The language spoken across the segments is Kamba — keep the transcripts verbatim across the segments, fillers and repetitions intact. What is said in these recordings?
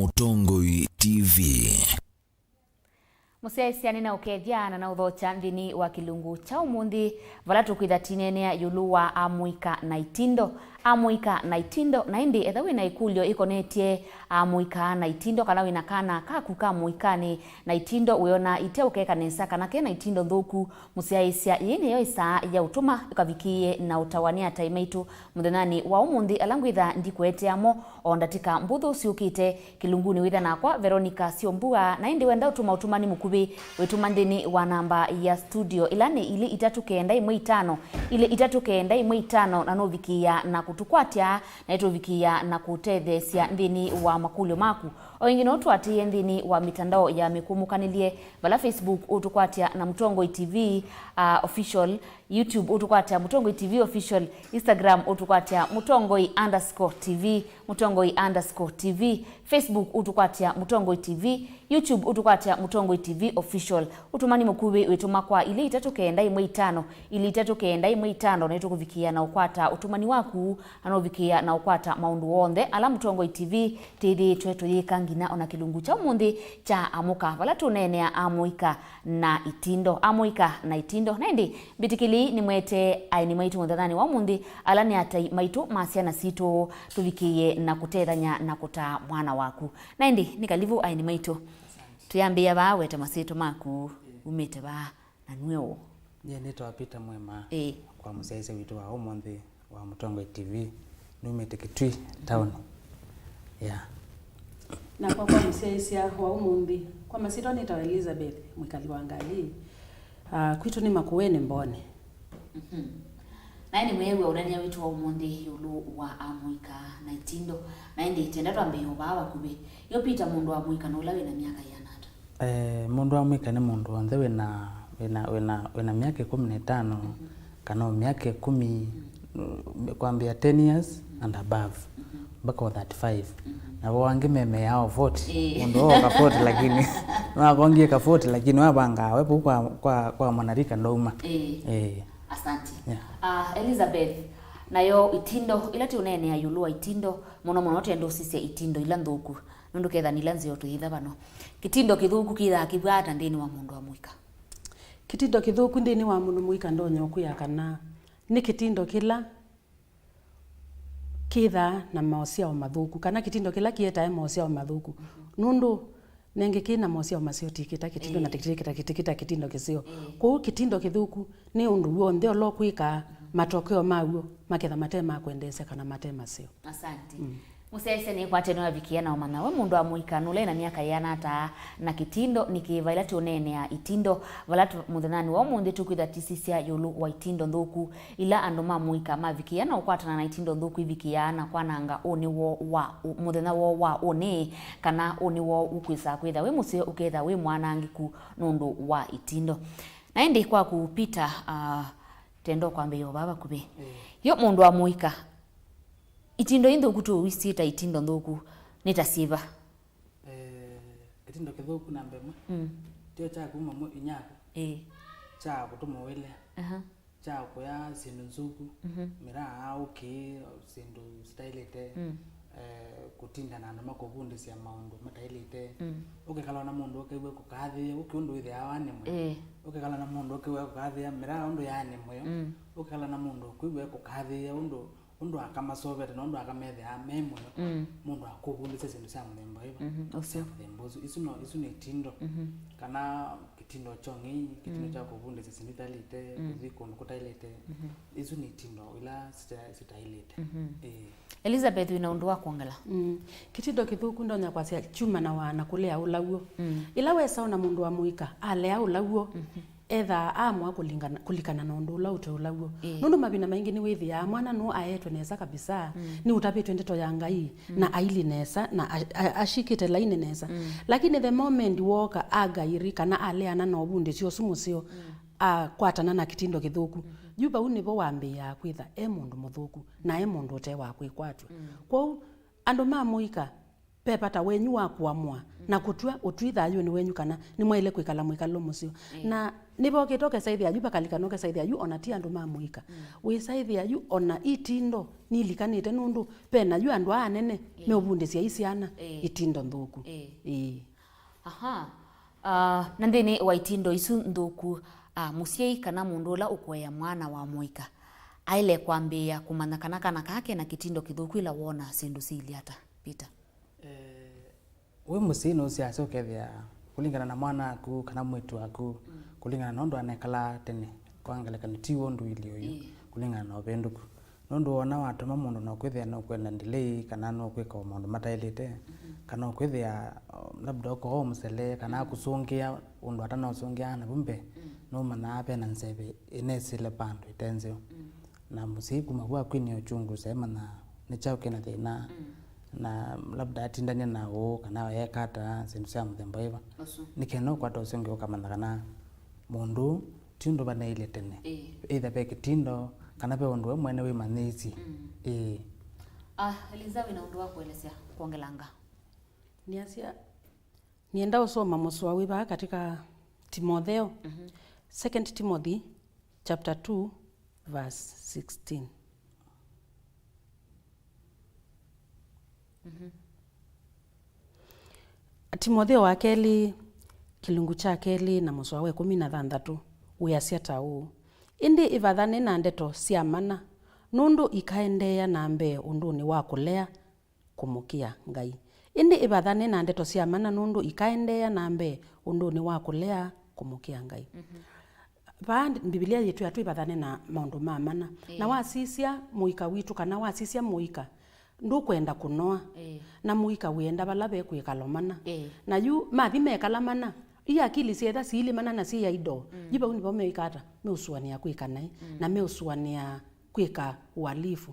Mũtongoi T V. Mũsyaĩĩsya nĩnaũkethya na naũthokya nthĩnĩ wa kĩlungu kya ũmũnthĩ, vala tũkwĩtha tineenea ĩũlũ wa amũika na itindo. Amũika na itindo, na ĩndĩ etha wĩ na ĩkũlyo ĩkonetye amũika na itindo, kana wĩ na kana kaku ka mũikanĩ na itindo, wĩona ite ũkeka nesa kana ke na itindo nthũku, mũsyaĩĩsya, yĩĩ nĩyo ĩsaa ya ũtũma ũkavikĩĩe na ũtawa nĩ atai maitũ mũthenyanĩ wa ũmũnthĩ, ala ngwĩtha ndikũetea mo o ndatĩka mbũthũ syũkĩte. Kĩlungunĩ wĩtha nakwa Veronica Syombua, na ĩndĩ wenda ũtũma ũtũmani mũkuvĩ, wĩtũma nthĩnĩ wa namba ya studio, ĩla nĩ ilĩ itatũ kenda ĩmwe itano, ilĩ itatũ kenda ĩmwe itano, na nũvikĩĩa na kũtũkwatya, na ĩtũvikĩĩa na kũtetheesya nthĩnĩ wa makũlyo maku. O ĩngĩ no tũatĩĩe nthĩnĩ wa mĩtandao ya mĩkũmũkanĩlye, vala Facebook ũtũkwatya na Mũtongoi T V, uh, official, YouTube ũtũkwatya Mũtongoi T V official, Instagram ũtũkwatya Mũtongoi underscore T V, Mũtongoi underscore T V, Facebook ũtũkwatya Mũtongoi T V, YouTube ũtũkwatya Mũtongoi T V official. Ũtũmani mũkuvĩ wĩtũma kwa ilĩ itatũ kenda ĩmwe itano, ilĩ itatũ kenda ĩmwe itano, na nĩtũkũvikĩĩa na ũkwata ũtũmani waku, na nũvikĩĩa na ũkwata maũndũ onthe ala Mũtongoi T V tĩthĩĩtwe tũyĩka nginya ona kĩlungu kya ũmũnthĩ kya Amũka, vala tũneenea amũika na itindo, amũika na itindo. Na ĩndĩ mbĩtĩkĩlĩi nĩmwete aeni maitũ mũthenyanĩ wa ũmũnthĩ, ala nĩ atai maitũ ma syana sitũ, tũvikĩĩe na kũtethany'a na kũtaa mwana waku. Na ĩndĩ nĩ kalivu aeni maitũ. Tũyambĩĩa vaa, wete masyĩtwa maku, umĩte vaa, na nue ũũ. Nyie nĩtawa Peter Mwema. Ĩĩ. Kwa mũsyaĩĩsya witũ wa ũmũnthĩ wa Mũtongoi T V, numĩte Kitui town. Yeah. Nakwa kwa mũsyaĩĩsya wa ũmũnthĩ, kwa masyĩtwa nĩtawa Elizabeth, mwĩkali wa Ngalĩ. Ah, kwitũ nĩ Makueni Mboni. Mhm. Na ĩndĩ mwĩew'a ũneenea witũ wa ũmũnthĩ ĩũlũ wa amũika na itindo. Na ĩndĩ twenda twambĩĩe o vaa vakuvĩ. Yo Peter, mũndũ wa mũika nĩ ũla wĩ na myaka yĩana ata? Eh, mũndũ wa mũika nĩ mũndũ w'onthe wĩna, wĩna, wĩna, wĩna myaka ĩkũmi na ĩtano, mhm, kana o myaka ĩkũmi, mm, kwambĩa ten years and above, mhm, mpaka o thirty-five. Mhm. Na vo angĩ memeaa o forty. Ĩĩ. Mũndũ ooka forty lakini, nĩwavongie ka forty lakini wavangaa we vau kwa, kwa, kwa mwanarika ndauma. Ĩĩ. Ĩĩ. Asante. Yeah. Ah, Elizabeth, nayo itindo, ila tũneenea ĩũlũ wa itindo, mũno mũno twenda ũsisya itindo ila nthũku, nũndũ ketha nĩ ila nzeo tũyĩtha vano. Kĩtindo kĩthũku kĩthaa kĩvw'aa ata nthĩnĩ wa mũndũ wa mũika? Kĩtindo kĩthũku nthĩnĩ wa mũndũ mũika ndonya ũkwĩa kana nĩ kĩtindo kĩla kĩthaa na maũsyao mathũku, kana kĩtindo kĩla kĩetae maũsyao mathũku. Nũndũ nenge kĩ na maũsyao maseo tikĩta kĩtindo, na, ĩĩ, tikĩta kĩtindo kĩseo. Ĩĩ. Kwoou kĩtindo kĩthũku nĩ ũndũ w'onthe ũla ũkwĩkaa, matokeo maw'o maketha mate ma kwendeesya kana mate maseo. Asante. Mm. Mũsyaĩĩsya nĩkwatene wavikĩa na ũmanya we mũndũ wa mũika nũla ena myaka yĩana ata, na kĩtindo nĩ kĩva ĩla tũneenea itindo, vala tũ-, mũthenyanĩ wa ũmũnthĩ tũkwĩtha tũisisya ĩũlũ wa itindo nthũku ila andũ ma mũika mavikĩa na ũkwatana na itindo nthũku ivikĩaa na kwananga ũnĩ woo wa ũ-, mũthenya woo wa ũnĩ, kana ũnĩ woo ũkwĩsaa kwĩtha wĩ mũseo ũketha wĩ mwanangĩku nũndũ wa itindo. Na ĩndĩ kwaku Peter, ah, tenda kwambĩĩa o vaa vakuvĩ. Ĩĩ. Yo mũndũ wa mũika, itindo inthũku tũũisyĩta itindo nthũku nĩ ta syĩva? Eh, kĩtindo kĩthũku namba ĩmwe, mm, tio kya kuma mũ-, inyaku, ĩĩ, kya kũtũma ũilea, aha, kya kũya syĩndũ nzũku, mhm, mĩraa, ũkĩ, syĩndũ sitaĩlĩte, mm, eh, kũtinda na andũ makũvundĩsya maũndũ mataĩlĩte. Mm. Ũkekala na mũndũ ũkew'a kũkathĩĩa, ũkĩ ũndũ wĩthĩawa nĩ mwe. Ĩĩ. Ũkekala na mũndũ ũkew'a kũkathĩĩa mĩraa ũndũ yaanĩ mũyo. Mm. Ũkekala na mũndũ ũkwĩw'a kũkathĩĩa ũndũ ũndũ aka masovete na ũndũ aka methĩaa me mũyo, mm, mũndũ akũvundĩsya syĩndũ sya mũthemba ĩva, mhm, ũseo, sya mũthemba ũsu. Isu no, isu nĩ itindo. Mhm. Kana kĩtindo kya ũng'ei, kĩtindo, mm, kya kũvundĩsya syĩndũ itaĩlĩte, mm, kũthi kũndũ kũtaĩlĩte. Mhm. Isu nĩ itindo ila sita-, sitaĩlĩte. Mhm. Ĩĩ. Elizabeth, wĩna ũndũ wa kwongela? Mm. Kĩtindo kĩthũku ndonya kwasya kyumanawa na kũlea ũlaw'o. Mm. Ĩla wesa ona mũndũ wa mũika alea ũlaw'o, mhm, ethaa aamũa kũlingana, kũlikana na ũndũ ũla ũte ũlaw'o. Ĩĩ. Nũndũ mavinda maingĩ nĩwĩthĩaa mwana nũũ aetwe nesa kabisa, mm, nĩũtavĩtw'e ndeto ya Ngai, mm, na aili nesa, na a-, a-, ashikĩte lainĩ nesa. Mm. Lakini the moment wooka agairi kana aleana na ũvundĩsyo ũsu mũseo, mm, akwatana na kĩtindo kĩthũku, mhm, yu vau nĩvo wambĩĩaa kwĩtha e mũndũ mũthũku, na e mũndũ ũte wa kwĩkwatw'a. Mm. Kwoou, andũ ma mũika, ve vata wenyu wa kũamũa na kũtw'a ũtwi thayũnĩ wenyu kana nĩmwaĩle kwĩkala mwĩkalo mũseo. Ĩĩ. Na nĩvokĩte ũkesaĩthĩa yu vakalika na ũkesaĩthĩa yu ona ti andũ ma mũika. Wĩsaĩthĩa yu ona itindo nilikanĩte nũndũ ve na yu andũ aa anene meũvundĩsya i syana itindo nthũku. Ĩĩ. Ĩĩ. Aha. Ah, na nthĩnĩ wa itindo isu nthũku, ah, mũsyai kana mũndũ ũla ũkũea mwana wa mũika aĩle kwambĩĩa kũmanya kana kana kake na kĩtindo kĩthũku ĩla woona syĩndũ siilye ata, Peter? Eh, wĩ mũsyai nũsyaasya ũkethĩa kũlingana na mwana waku kana mwĩĩtu waku, kũlingana na ũndũ anekalaa tene, kwa ngelekany'o ti w'o ũndũ ũilyĩ ũyu, kũlingana na ũvĩndũku. Nũndũ wona watũma mũndũ no kwĩthĩa nũkwenda delay kana nũkwĩka o maũndũ mataĩlĩte, kana ũkwĩthĩa, um, labda ũkoo mũsele kana akũsũngĩa ũndũ atanaũsũngĩa navu mbee, nũmanyaa ve na nzeve ĩnesĩle vandũ ĩte nzeo. Na mũsyai kuma vu akwinĩa uchunguzi emanya nĩ kyaũ kĩna thĩna, na labda atindanie na ũũ kana eka ata, syĩndũ sya mũthemba ĩva. Nĩ kenda ũkwata ũsũngĩo ũkamanya kana mũndũ ti ũndũ vanaĩlye tene. Ĩĩ. Either ve kĩtindo, kana ve ũndũ we mwene wĩmanyĩisye. Ĩĩ. Ah, Eliza, wĩna ũndũ wa kũelesya kwongelanga? Nĩasya, nĩenda ũsoma mũsoa wĩ vaa katika Timotheo, Second Timothy chapter two, verse sixteen. Timotheo wa kelĩ, kĩlungu kya kelĩ na mũsoa wa ĩkũmi na thanthatũ wĩasya ta ũũ, ĩndĩ ĩvathane na ndeto sya mana, nũndũ ikaendeea na mbee ũndũnĩ wa kũlea kũmũkĩa Ngai. Ĩndĩ ĩvathane na ndeto sya mana, nũndũ ikaendeea na mbee ũndũnĩ wa kũlea kũmũkĩa Ngai. Vaa Mbivilia yĩtwĩa twĩvathane na maũndũ ma mana. Na wasisya mũika witũ, kana wasisya mũika, ndũkwenda kũnoa. Na mũika wĩenda vala ve kwĩkalo mana. Na yu mathi mekala mana, i akili syetha siilĩ mana na syĩ idle, yu vau nĩvo meĩka ata? Meũsũanĩa kwĩka naĩ, na meũsũanĩa kwĩka ũalifu.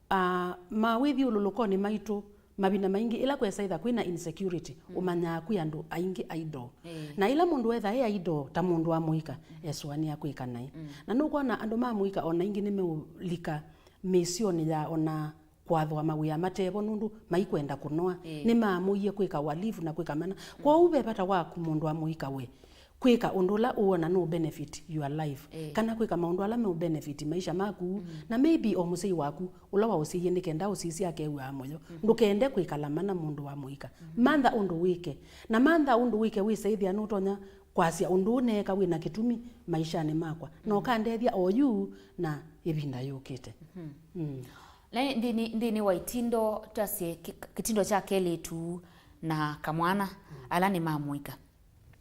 Ah, mawĩthyũlũlũkonĩ maitũ, mavinda maingĩ, ĩla kwesa ĩtha kwĩna insecurity, ũmanyaa kwĩ andũ aingĩ idle. Na ĩla mũndũ wetha e idle ta mũndũ wa mũika, esũanĩa kwĩka naĩ. Na nũkwona andũ ma mũika ona ingĩ nĩmeũlika mĩsyonĩ ya ona kwathwa mawĩa matevo nũndũ maikwenda kũnoa, nĩmaamũie kwĩka ũalifu na kwĩka mana. Kwoou ve vata waku mũndũ wa mũika we kwĩka ũndũ ũla ũwona nũ benefit your life, kana kwĩka maũndũ ala meũ benefit maisha maku, na maybe o mũsyai waku ũla waũsyaie nĩ kenda ũsisye akew'aa mũyo. Ndũkende kwĩkala mana mũndũ wa mũika. Mantha ũndũ wĩke. Na mantha ũndũ wĩke wĩsaĩthĩa nũtonya kwasya ũndũ ũũ neeka wĩna kĩtumi maishanĩ makwa, na ũkandethya oyu na ĩvinda yũkĩte. Mm. Na nthĩnĩ, nthĩnĩ wa itindo, twasye kĩ-, kĩtindo kya kelĩtu na kamwana, ala nĩ ma mũika.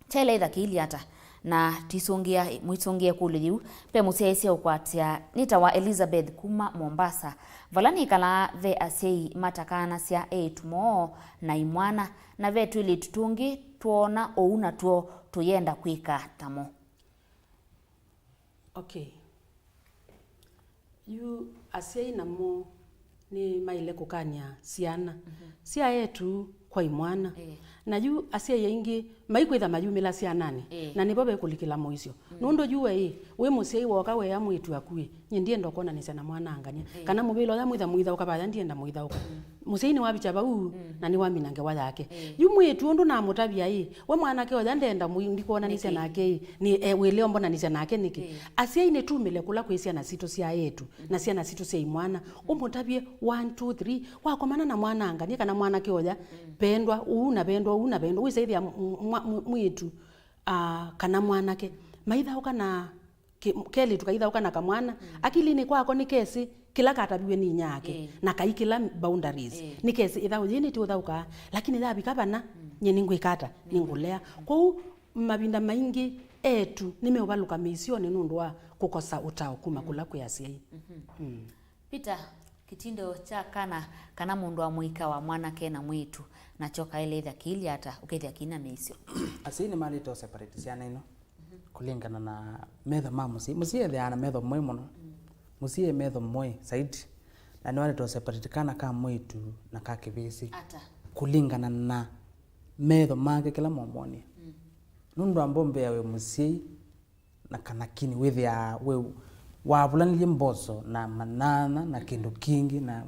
Kyaĩle ĩtha kĩilyĩ ata? Na tũisũngĩa, mũisũngĩe ĩkũlyo yĩu, ve mũsyaĩĩsya ũkwatya nĩ ta wa Elizabeth kuma Mombasa, vala nĩkalaa ve asyai matakaanasya eĩtu moo na imwana, na ve twĩlĩtu tũngĩ twoona ũu natw'o tũyenda kwĩka tamo. Okay. Yu asyai namo nĩmaĩle kũkany'a syana sya eĩtu kwa imwana. Ĩĩ. Na yu asyai aingĩ maikwĩtha mayumĩla syananĩ, ĩĩ, na nĩvo vekũlikĩla mũisyo. Nũndũ yu we ĩ, wĩ mũsyai woka wea mwĩĩtu aku ĩ, nyie ndienda ũkwonanĩsya na mwana angania. Ĩĩ. Kana mũvĩla ũya mwĩtha mũithaũka vaya ndienda mũithaũka. Mũsyai nĩwavikya vau, na nĩwamina ngewa yake. Ĩĩ. Yu mwĩĩtu ũndũ namũtavya ĩ, we mwanake ũya ndenda mũi-, ndikwonanĩsya nake ĩ, nĩ, e, wĩleo mbonanĩsya nake nĩkĩ? Ĩĩ. Asyai nĩtumĩle kũla kwĩ syana sitũ sya eĩtu na syana sitũ sya imwana. Ũmũtavye one, two, three, wakomana na mwana anganie kana mwanake ũya, vendwa ũu na vendwa ũu na vendwa, wĩsaĩthĩa m-, m-, mwa-, mw-, mwĩĩtu, ah, kana mwanake maithaũka na Ke-, kelĩtu kaithaũka na kamwana. Akilinĩ kwako nĩkesĩ kĩla kataviw'e nĩ inyia yake, na kaikĩla boundaries. Nĩkesĩ ĩthaũ yĩĩ nĩtiũthaũkaa, lakini yavika vana, nyie nĩngwĩka ata? Nĩngũlea. Kwoou mavinda maingĩ eĩtu nĩmeũvalũka mĩisyonĩ nũndũ wa kũkosa ũtao kuma kũla kwĩ asyai. Mm. Peter, kĩtindo kya kana, kana mũndũ wa mũika wa mwanake na mwĩĩtu, nakyo kaĩle ĩtha kĩilyĩ ata ũkethĩa kĩna mĩisyo? Asyai nĩmalĩte ũseparate syana ino kũlingana na metho ma mũsyai. Mũsyai ethĩawa na metho moi mũno. Mũsyai e metho moi zaidi. Na nĩwalĩte ũseparate kana ka mwĩĩtu na ka kĩvĩsĩ. Ata? Kũlingana na metho make kĩla momwonie. Nũndũ amba ũmbĩa wĩ mũsyai, na kana kini wĩthĩaa wĩ wavũlanilye mboso na manyanya na kĩndũ kingĩ na,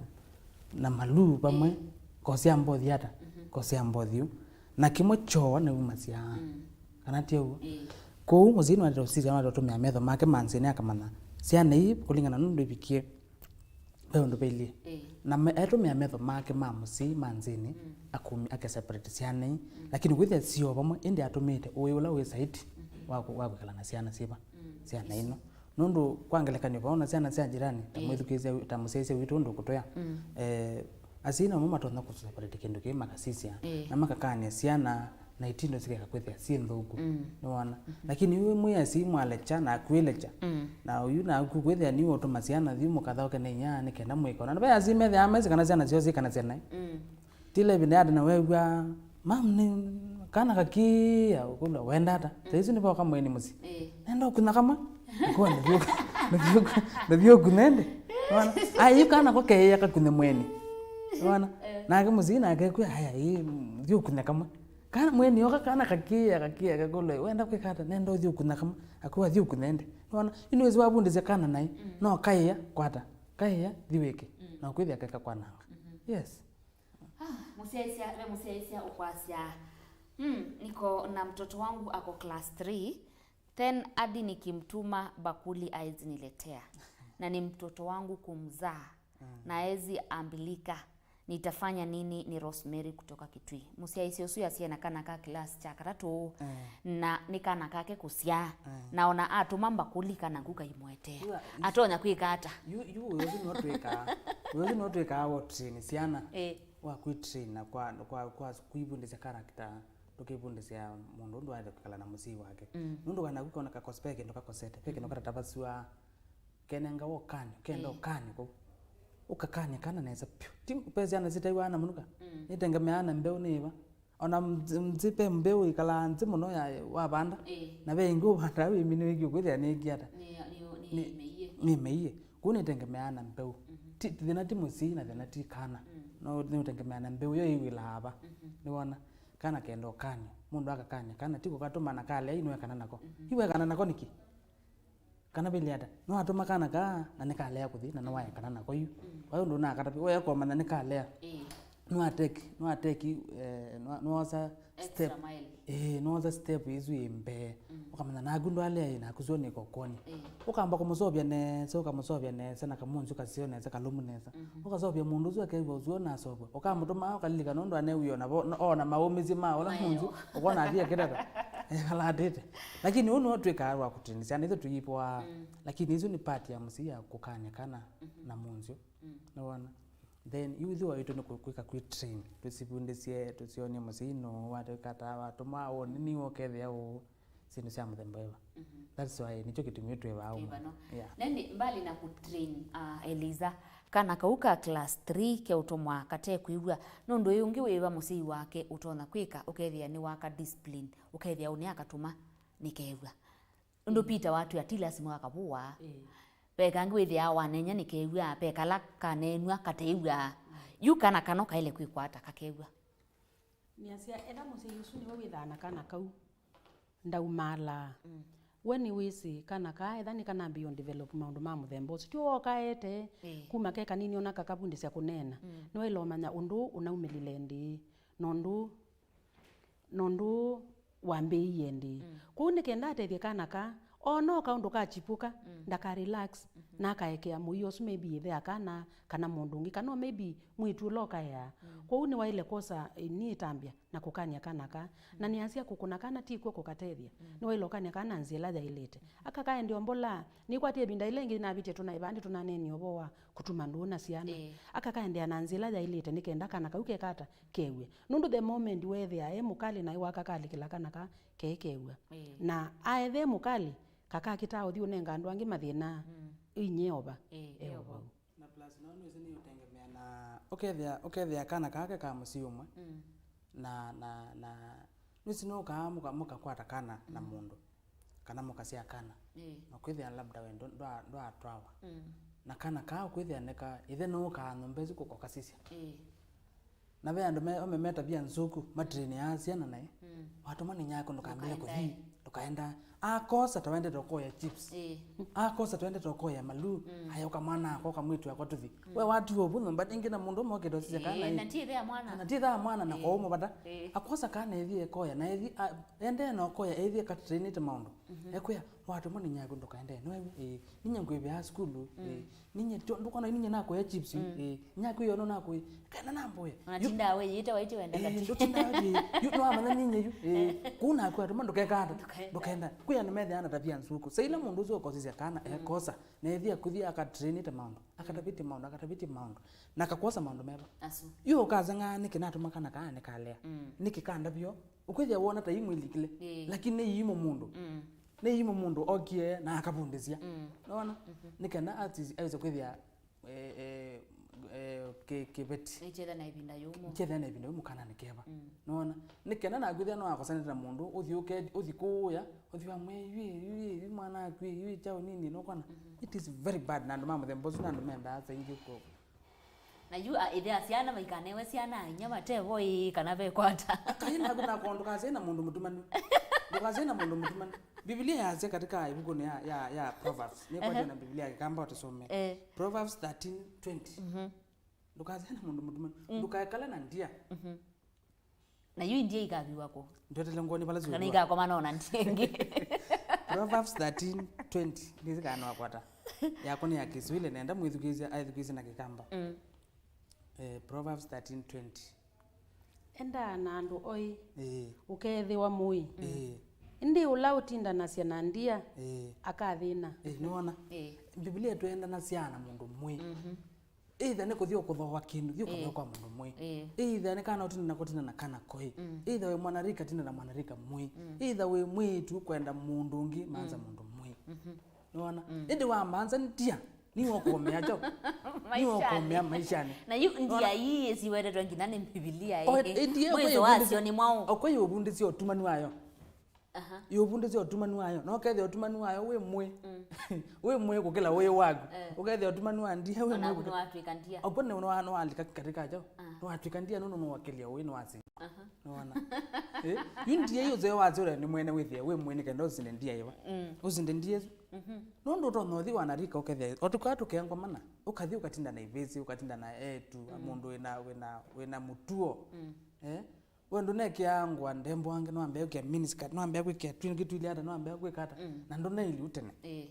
na maluu vamwe, ngosya mbothi ata? Kosea mbothi yu. Na kĩmwe kyoo nĩumasya. Mm. Kana ti ũguo? Ĩĩ. Kwoou mũsyai nĩwaĩlĩte ũsisya, nĩwaĩlĩte ũtũmĩa metho make ma nzĩnĩ akamanya syana ii kũlingana na ũndũ ivikie, ve ũndũ vailyĩ. Ĩĩ. Na me- etũmĩa metho make ma mũsyai ma nzĩnĩ, mm, akumi- ake separate syana ii. Mm. Lakini kwĩthĩa sio vamwe, ĩndĩ atũmĩĩte ũĩ ũla wĩ saiti, mhm, wa kũ- wa kwĩkala na syana syĩva, mm, syana isu. Ino. Nũndũ kwa ngelekany'o, vaona syana sya jirani, ta, ĩĩ, mwĩthukĩĩsya wi- ta mũsyaĩĩsya witũ ũndũ ũkũtwĩa, mm, eh, asyai namo matonya kũseparate kĩndũ kĩĩ makasisya, ĩĩ, na makakany'a syana na itindo sikeka kwĩthĩa syĩ nthũku. Mm. Nĩwona? Mhm. Lakini yu mwĩ asyai mwalekya na akwĩlekya, mm, na ũyu naku kwĩthĩa nĩwe ũtũma syana thiu mũkathaũke na inya nĩ kenda mwĩkona. Na ve asyai methĩaa maisĩ kana syana syoo syĩkanasya naĩ. Mm. Ti ĩla ĩvinda ya tene weew'aa, "Mam, nĩ kana kakĩĩa," ũkũlw'a, "Wenda ata?" Mm. Saa isu nĩvoka mweni mũsyĩ. Ĩĩ. "Nenda ũkunya kamwe." Ũkũlw'a, "Ndũthi ũku- ndũthi ũku- ndũthi ũkunye ĩndĩ?" Nĩwona? Aya, yu kana ko keĩa kakunye mweni. Nĩwona? Eh. Nake mũsyai nake ekwĩa, "Aya, ĩ, thi ũkunye kamwe." Kana mweni oka, kana kakĩĩa, kakĩĩa, kakũlw'a, "Wenda kwĩka ata?" "Nenda ũthi ũkunya kamwe." Akwĩa, "Thi ũkunye ĩndĩ?" Nĩwona? Yu nĩwĩsĩ wavundĩsya kana naĩ, mm, no kaĩa, kwata. Kaĩa, thi wĩke. Mm. Na ũkwĩthĩa keka kwananga. Mhm. Yes. Ah, mũsyaĩĩsya, ve mũsyaĩĩsya ũkwasya, "Hmm, niko na mtoto wangu ako class three, then hadi nikimtuma bakuli haezi niletea. Na ni mtoto wangu kumzaa. Mm. Na haezi ambilika. Nitafanya nini?" Ni Rosemary kutoka Kitui. Mũsyaĩĩsya ũsu asyaĩ na kana ka class kya katatũ, eh, na nĩ kana kake kũsyaa. Eh. Na ona atũma mbakuli kana nguka imwetee. Yu- yu- Atonya kwĩka ata? Yu- yu ũyũ ũsu nĩwe twĩkaa. Ũyũ ũsu nĩwe twĩkaa wa train syana. Eh. Wa kwĩ train na kwa, kwa, kwa kwĩvundĩsya character, tũkĩvundĩsya mũndũ ũndũ waĩle kwĩkala na mũsyai wake. Mm. Nũndũ kana kũkona kakose, ve kĩndũ kakosete, ve kĩndũ, mm, katatavasw'a, kenengawa ũkany'o, kenda, eh, ũkany'o kũu. Ũkakany'a kana nesa vyũ. Ti ve syana sitaiwaa na mũnuka? Mm. Nĩtengemeaa na mbeũ nĩ ĩva. Ona mzĩ, mzĩ ve mbeũ ĩkalaa nzĩ mũno ya wavanda. Ĩĩ. Na ve ĩngĩ ũvandaa wĩminĩĩkye kwĩthĩa nĩĩkie ata? Nĩ, nĩ, nĩ, nĩ mĩie. Nĩ mĩie. Kũu nĩtengemeaa na mbeũ. Mhm. Ti, thĩna ti mũsyai na thĩna ti kana. Mm. No nĩũtengemeaa na mbeũ yo ĩwĩlaa va. Mhm. Nĩwona? Kana kenda ũkany'o. Mũndũ akakany'a kana ti kũkatũma na kalea inwe kana nako. Mhm. Iwe kana nako nĩkĩ? Kana vĩlĩ ata? Nĩwatũma kana kaa na nĩkalea kũthi na nĩwaekana nako yu. Mm. Kwa hiyo ndũnakata, weekũmanya nĩkalea. Ĩĩ. Nĩwateki, nĩwateki, eh, nĩwa- nĩwosa extra step. Mile. Ĩĩ, nĩwosa step ĩsu yĩ mbee. Mm. Ũkamanya naku ndwalea ĩ, naku sio nĩ kokoni. Ĩĩ. Ũkamba kũmũsovya nesa, ũkamũsovya nesa na kamũnzi ũkaseo nesa, kalũmu nesa. Mhm. Ũkasovya mũndũ ũsu akew'a ũsu nasovwa. Ũkamũtũma ũkalilikana ũndũ anewie ona vo- ona maũmĩsye ma ũla mũnzi, ũkona athi akĩtata. Ekalatĩte. Lakini ũũ nĩwe twĩkaa wa kũtĩnĩsya, nĩtho tũyĩpoa. Mm. Lakini isu nĩ part ya mũsyai ya kũkany'a kana, mhm, na mũnzyo. Mm. Nĩwona? Then yu ithyĩ waitũ nĩ kũ- kwĩka kwĩ train. Tũsivundĩsye, tũsyonie mũsyai nũũ watwĩka ata, watũma ũũ, nĩ nĩwe ũkethĩa ũũ, syĩndũ sya mũthemba ĩva. Mhm. That's why nĩkyo kĩtumi twĩ vaa ũmwe. Kĩvano. Yeah. Na ĩndĩ mbali na kũtrain, uh, Eliza, kana kau ka class three keũtũmwa kate kwĩw'a, nũndũ ĩ ũngĩ wĩva mũsyai wake ũtonya kwĩka ũkethĩa nĩ waka discipline, ũkethĩa ũnĩ akatũma nĩkew'a. Ũndũ, mm, Peter watwĩa ti lasima akavũwa. Ĩĩ. Ve kangĩ wĩthĩaa wanenya nĩkew'a, ve kala kaneenw'a katew'a. Mm. Yu kana kano kaĩle kwĩkwata kakew'a. Nĩasya, etha mũsyai ũsu nĩwe wĩthaa na kana kau ndaumaalaa. Mm. We nĩwĩsĩ kana kaa etha nĩkanambĩĩe develop maũndũ ma mũthemba ũsu. Ti wokaete, ĩĩ, kuma ke kanini ona kakavundĩsya kũneena. Mm. Nĩwaĩle ũmanya ũndũ ũnaumĩlile ndĩĩ, na ũndũ na ũndũ wambĩĩie ndĩĩ. Mm. Kwoou nĩ kenda atethye kana kaa, ona o kaũndũ kachipũka, mm, ndaka relax, mhm, na akaekea mũio ũsu maybe ĩthe ya kana, kana mũndũ ũngĩ, kana o maybe mwĩĩtu ũla ũkaeaa. Mm. Kwoou nĩwaĩle kwosa, eh, nĩ ĩtambya na kũkany'a kana kaa. Na, mm, nĩasya kũkũna kana ti kw'o kũkatethya. Mm. Nĩwaĩle ũkany'a kana na nzĩa ĩla yaĩlĩte. Aka kaende o mbola, nĩkwatie ĩvinda ĩla ĩngĩ navĩtie tũnaĩ vandĩ tũnaneenie ũvoo wa kũtuma ndũũ na syana. Ĩĩ. Aka kaendeea na nzĩa ĩla yaĩlĩte nĩ kenda kana kau keka ata? Kew'e. Nũndũ the moment weethĩa e mũkalĩ na ĩwaka kalĩkĩla kana ka keĩ kew'a. Ĩĩ. Na aethe mũkalĩ, kakakĩtaa ũthi ũnenga andũ angĩ mathĩna. Mm. Inyie ova. Ĩĩ, e ova. Na plus no nĩwĩsĩ nĩũtengemea na ũkethĩa, ũkethĩa kana kake ka mũsyĩ ũmwe. Mm. Na, na, na nĩwĩsĩ nũkaa mũka- mũkakwata kana na, mm, mũndũ, kana mũkasyaa kana. Ĩĩ. Na kwĩthĩa labda we ndũ- ndwa- ndwatwawa. Mm. Na kana kaa ũkwĩthĩa nĩka ĩthe nũũkaa nyũmba ĩsu kũkokasisya. Ĩĩ. Na ve andũ me- ome me tavia nzũku, matrainĩaa syana naĩ. Mm. Watũma nĩ nyako ndũkambĩle kũthi, ndũkaenda, Akosa ta wendete ũkoya chips. Ĩĩ. Akosa ta wendete ũkoya maluu. Mm. Aya ũka mwana akwa, ũka mwĩĩtu akwa tũthi. Mm. We watiwa ũvu nyũmba ĩngĩ na mũndũ ũmwe okĩte ũsisya kana. Ĩĩ, na ndiĩthĩa mwana. Na ndiĩthaa mwana na, ĩĩ, kwa ũmwe vata. Ĩĩ. Akosa kana ethie ekoya na ethi, a, endee na ũkoya ethie katrainĩte maũndũ. Mhm. Ekwĩa, watũmwa nĩ nyaku ndũkaendee. Nĩwe, ĩĩ, ninya ngwĩvĩaa sukulu. Mm. Ĩĩ. Ninye tyo, ndũkona ninye nakuya chips yu. Mm. Eh, nyaku yo no nakuya. Kana namboya. Ona tinda we yite waiti wenda kati. Ndũtinda we. Yu no amanya ninye yu. Eh, kuna kwa tuma ndukeka ata. Ndũkaenda. Ndũkaenda. Kuya ni methe ana tabia nzuku. Saila mũndũ ũcio okosisya kana, mm, ekosa. Na ethia kuthia akatrainĩte maũndũ. Akatavĩtie maũndũ, akatavĩtie maũndũ. Na akakosa maũndũ meva. Asu. Yu ukazanga niki natuma kana kana nikalea. Mm. Niki kanda vyo. Ukwithia wona ta imwilikile. Eh. Lakini ni imo mũndũ. Mm. Nĩ imwe mũndũ okie na akavundĩsya. Mm. Nona? Mhm. Nĩ kana artist aweze kwĩthĩa, eh, eh, eh, kĩ-, kĩveti. Nĩkyethĩa na ĩvinda yũmũ. Kyethĩa na ĩvinda yũmũ kana nĩ keva. Mm. Nona? Nĩ kana nakwĩthĩa no akosanĩte na mũndũ, ũthi ũke-, ũthi kũũya, ũthi wa mwĩ, yui, yui, yui, mwana aku, yui, chao nini, nũkona? Mhm. It is very bad, na andũ ma mũthemba ũsu, na andũ mendaa sa ingĩ kũ-, Na yu, a, ĩthe a syana maikanewe syana a inya matevo ĩĩ kana vekwata. Akai naku nako ndũkasye na mũndũ mũtumanu. Ndũkasye na mũndũ mũtumanu. Biblia yasya katika ibukunĩ ya, ya, ya Proverbs. Nĩkwatya, aha, na Biblia ya Kĩkamba ũtĩsome. Eh. Proverbs thirteen twenty. Mhm. Ndũkasye na mũndũ mũtumanu. Mm. Ndũkaekale na ndia. Mhm. Na yu india ikaviwa kũ? Ndwetele ngoni vala. Kana ikakoma nona ndia ĩngĩ. Proverbs thirteen twenty. Ndĩsĩ kana nĩwakwata. Yako nĩ ya Kiswahili, nenda mwĩthukĩĩsya, aĩthukĩĩsye na Kĩkamba. Mm. Eh, Proverbs thirteen twenty. Endaa na andũ oĩ, ĩĩ, ũkeethĩwa mũĩ. Ĩĩ. Ĩndĩ ũla ũtindanasya na ndia, ĩĩ, akathĩna. Ĩĩ, nĩwona? Ĩĩ. Biblia twendanasya na mũndũ mũĩ. Mhm. Either nĩ kũthi ũkũthooa kĩndũ, thi ũkũthooa, ĩĩ, kwa mũndũ mwĩ. Ĩĩ. Either nĩ kana ũtindana kũtindana kana koĩ. Mm. Either wĩ mwanarika, tindana mwanarika mwĩ. Mm. Either wĩ mwĩĩtu kwenda mũndũ ũngĩ, manza, mm, mũndũ mwĩ. Mhm. Nĩwona? Mm. Ĩndĩ wamanza ndia, nĩwe ũkomea kyo. Nĩwe ũkomea maishanĩ. Na yu ndia, nĩwona, ii siwetetwe nginya nĩ Mbivilia, o, ĩĩ, ĩndĩ, mwĩso wacio nĩ mwaũ? Okwe yũvundĩsya ũtumanu wayo. Aha. Yũvundĩsya ũtumanu wayo. No ũkethĩa ũtumanu wayo wĩ mwĩ. Mm. Wĩ mwĩ kũkĩla wĩ waku. Eh. Ũkethĩa ũtumanu wa ndia wĩ mwĩ. Onaku kũkĩla. Nĩwatw'ĩka ndia. Opo nĩ, nĩwa-, nĩwalika katika kyo. Ah. Nĩwatwĩka ndia nũndũ nĩwakĩlya ũĩ nĩwasi. Aha. Nĩwona? Eh? Yu ndia yu ũseo wasyo nĩ mwene wĩthĩa wĩ mwĩ nĩ kenda ũsinde ndia ĩva. Mm. Ũsinde ndia ĩsu. Mhm. Nũndũ ũtonya ũthi wanarika ũkethĩa. O tũkaa tũkengwa mana. Ũkathi ũkatinda na ivĩsĩ, ũkatinda na etu, mm, mũndũ wĩna, wĩna, wĩna mũtuo. Mm. Eh? We ndũnekĩaa ngũa ndembo wange, no ambĩa kwĩkĩa miniskirt, no ambĩa kwĩkĩa twin kĩtwili ata, no ambĩa kwĩka ata, mm, na ndũnaili ũtene. Ĩĩ.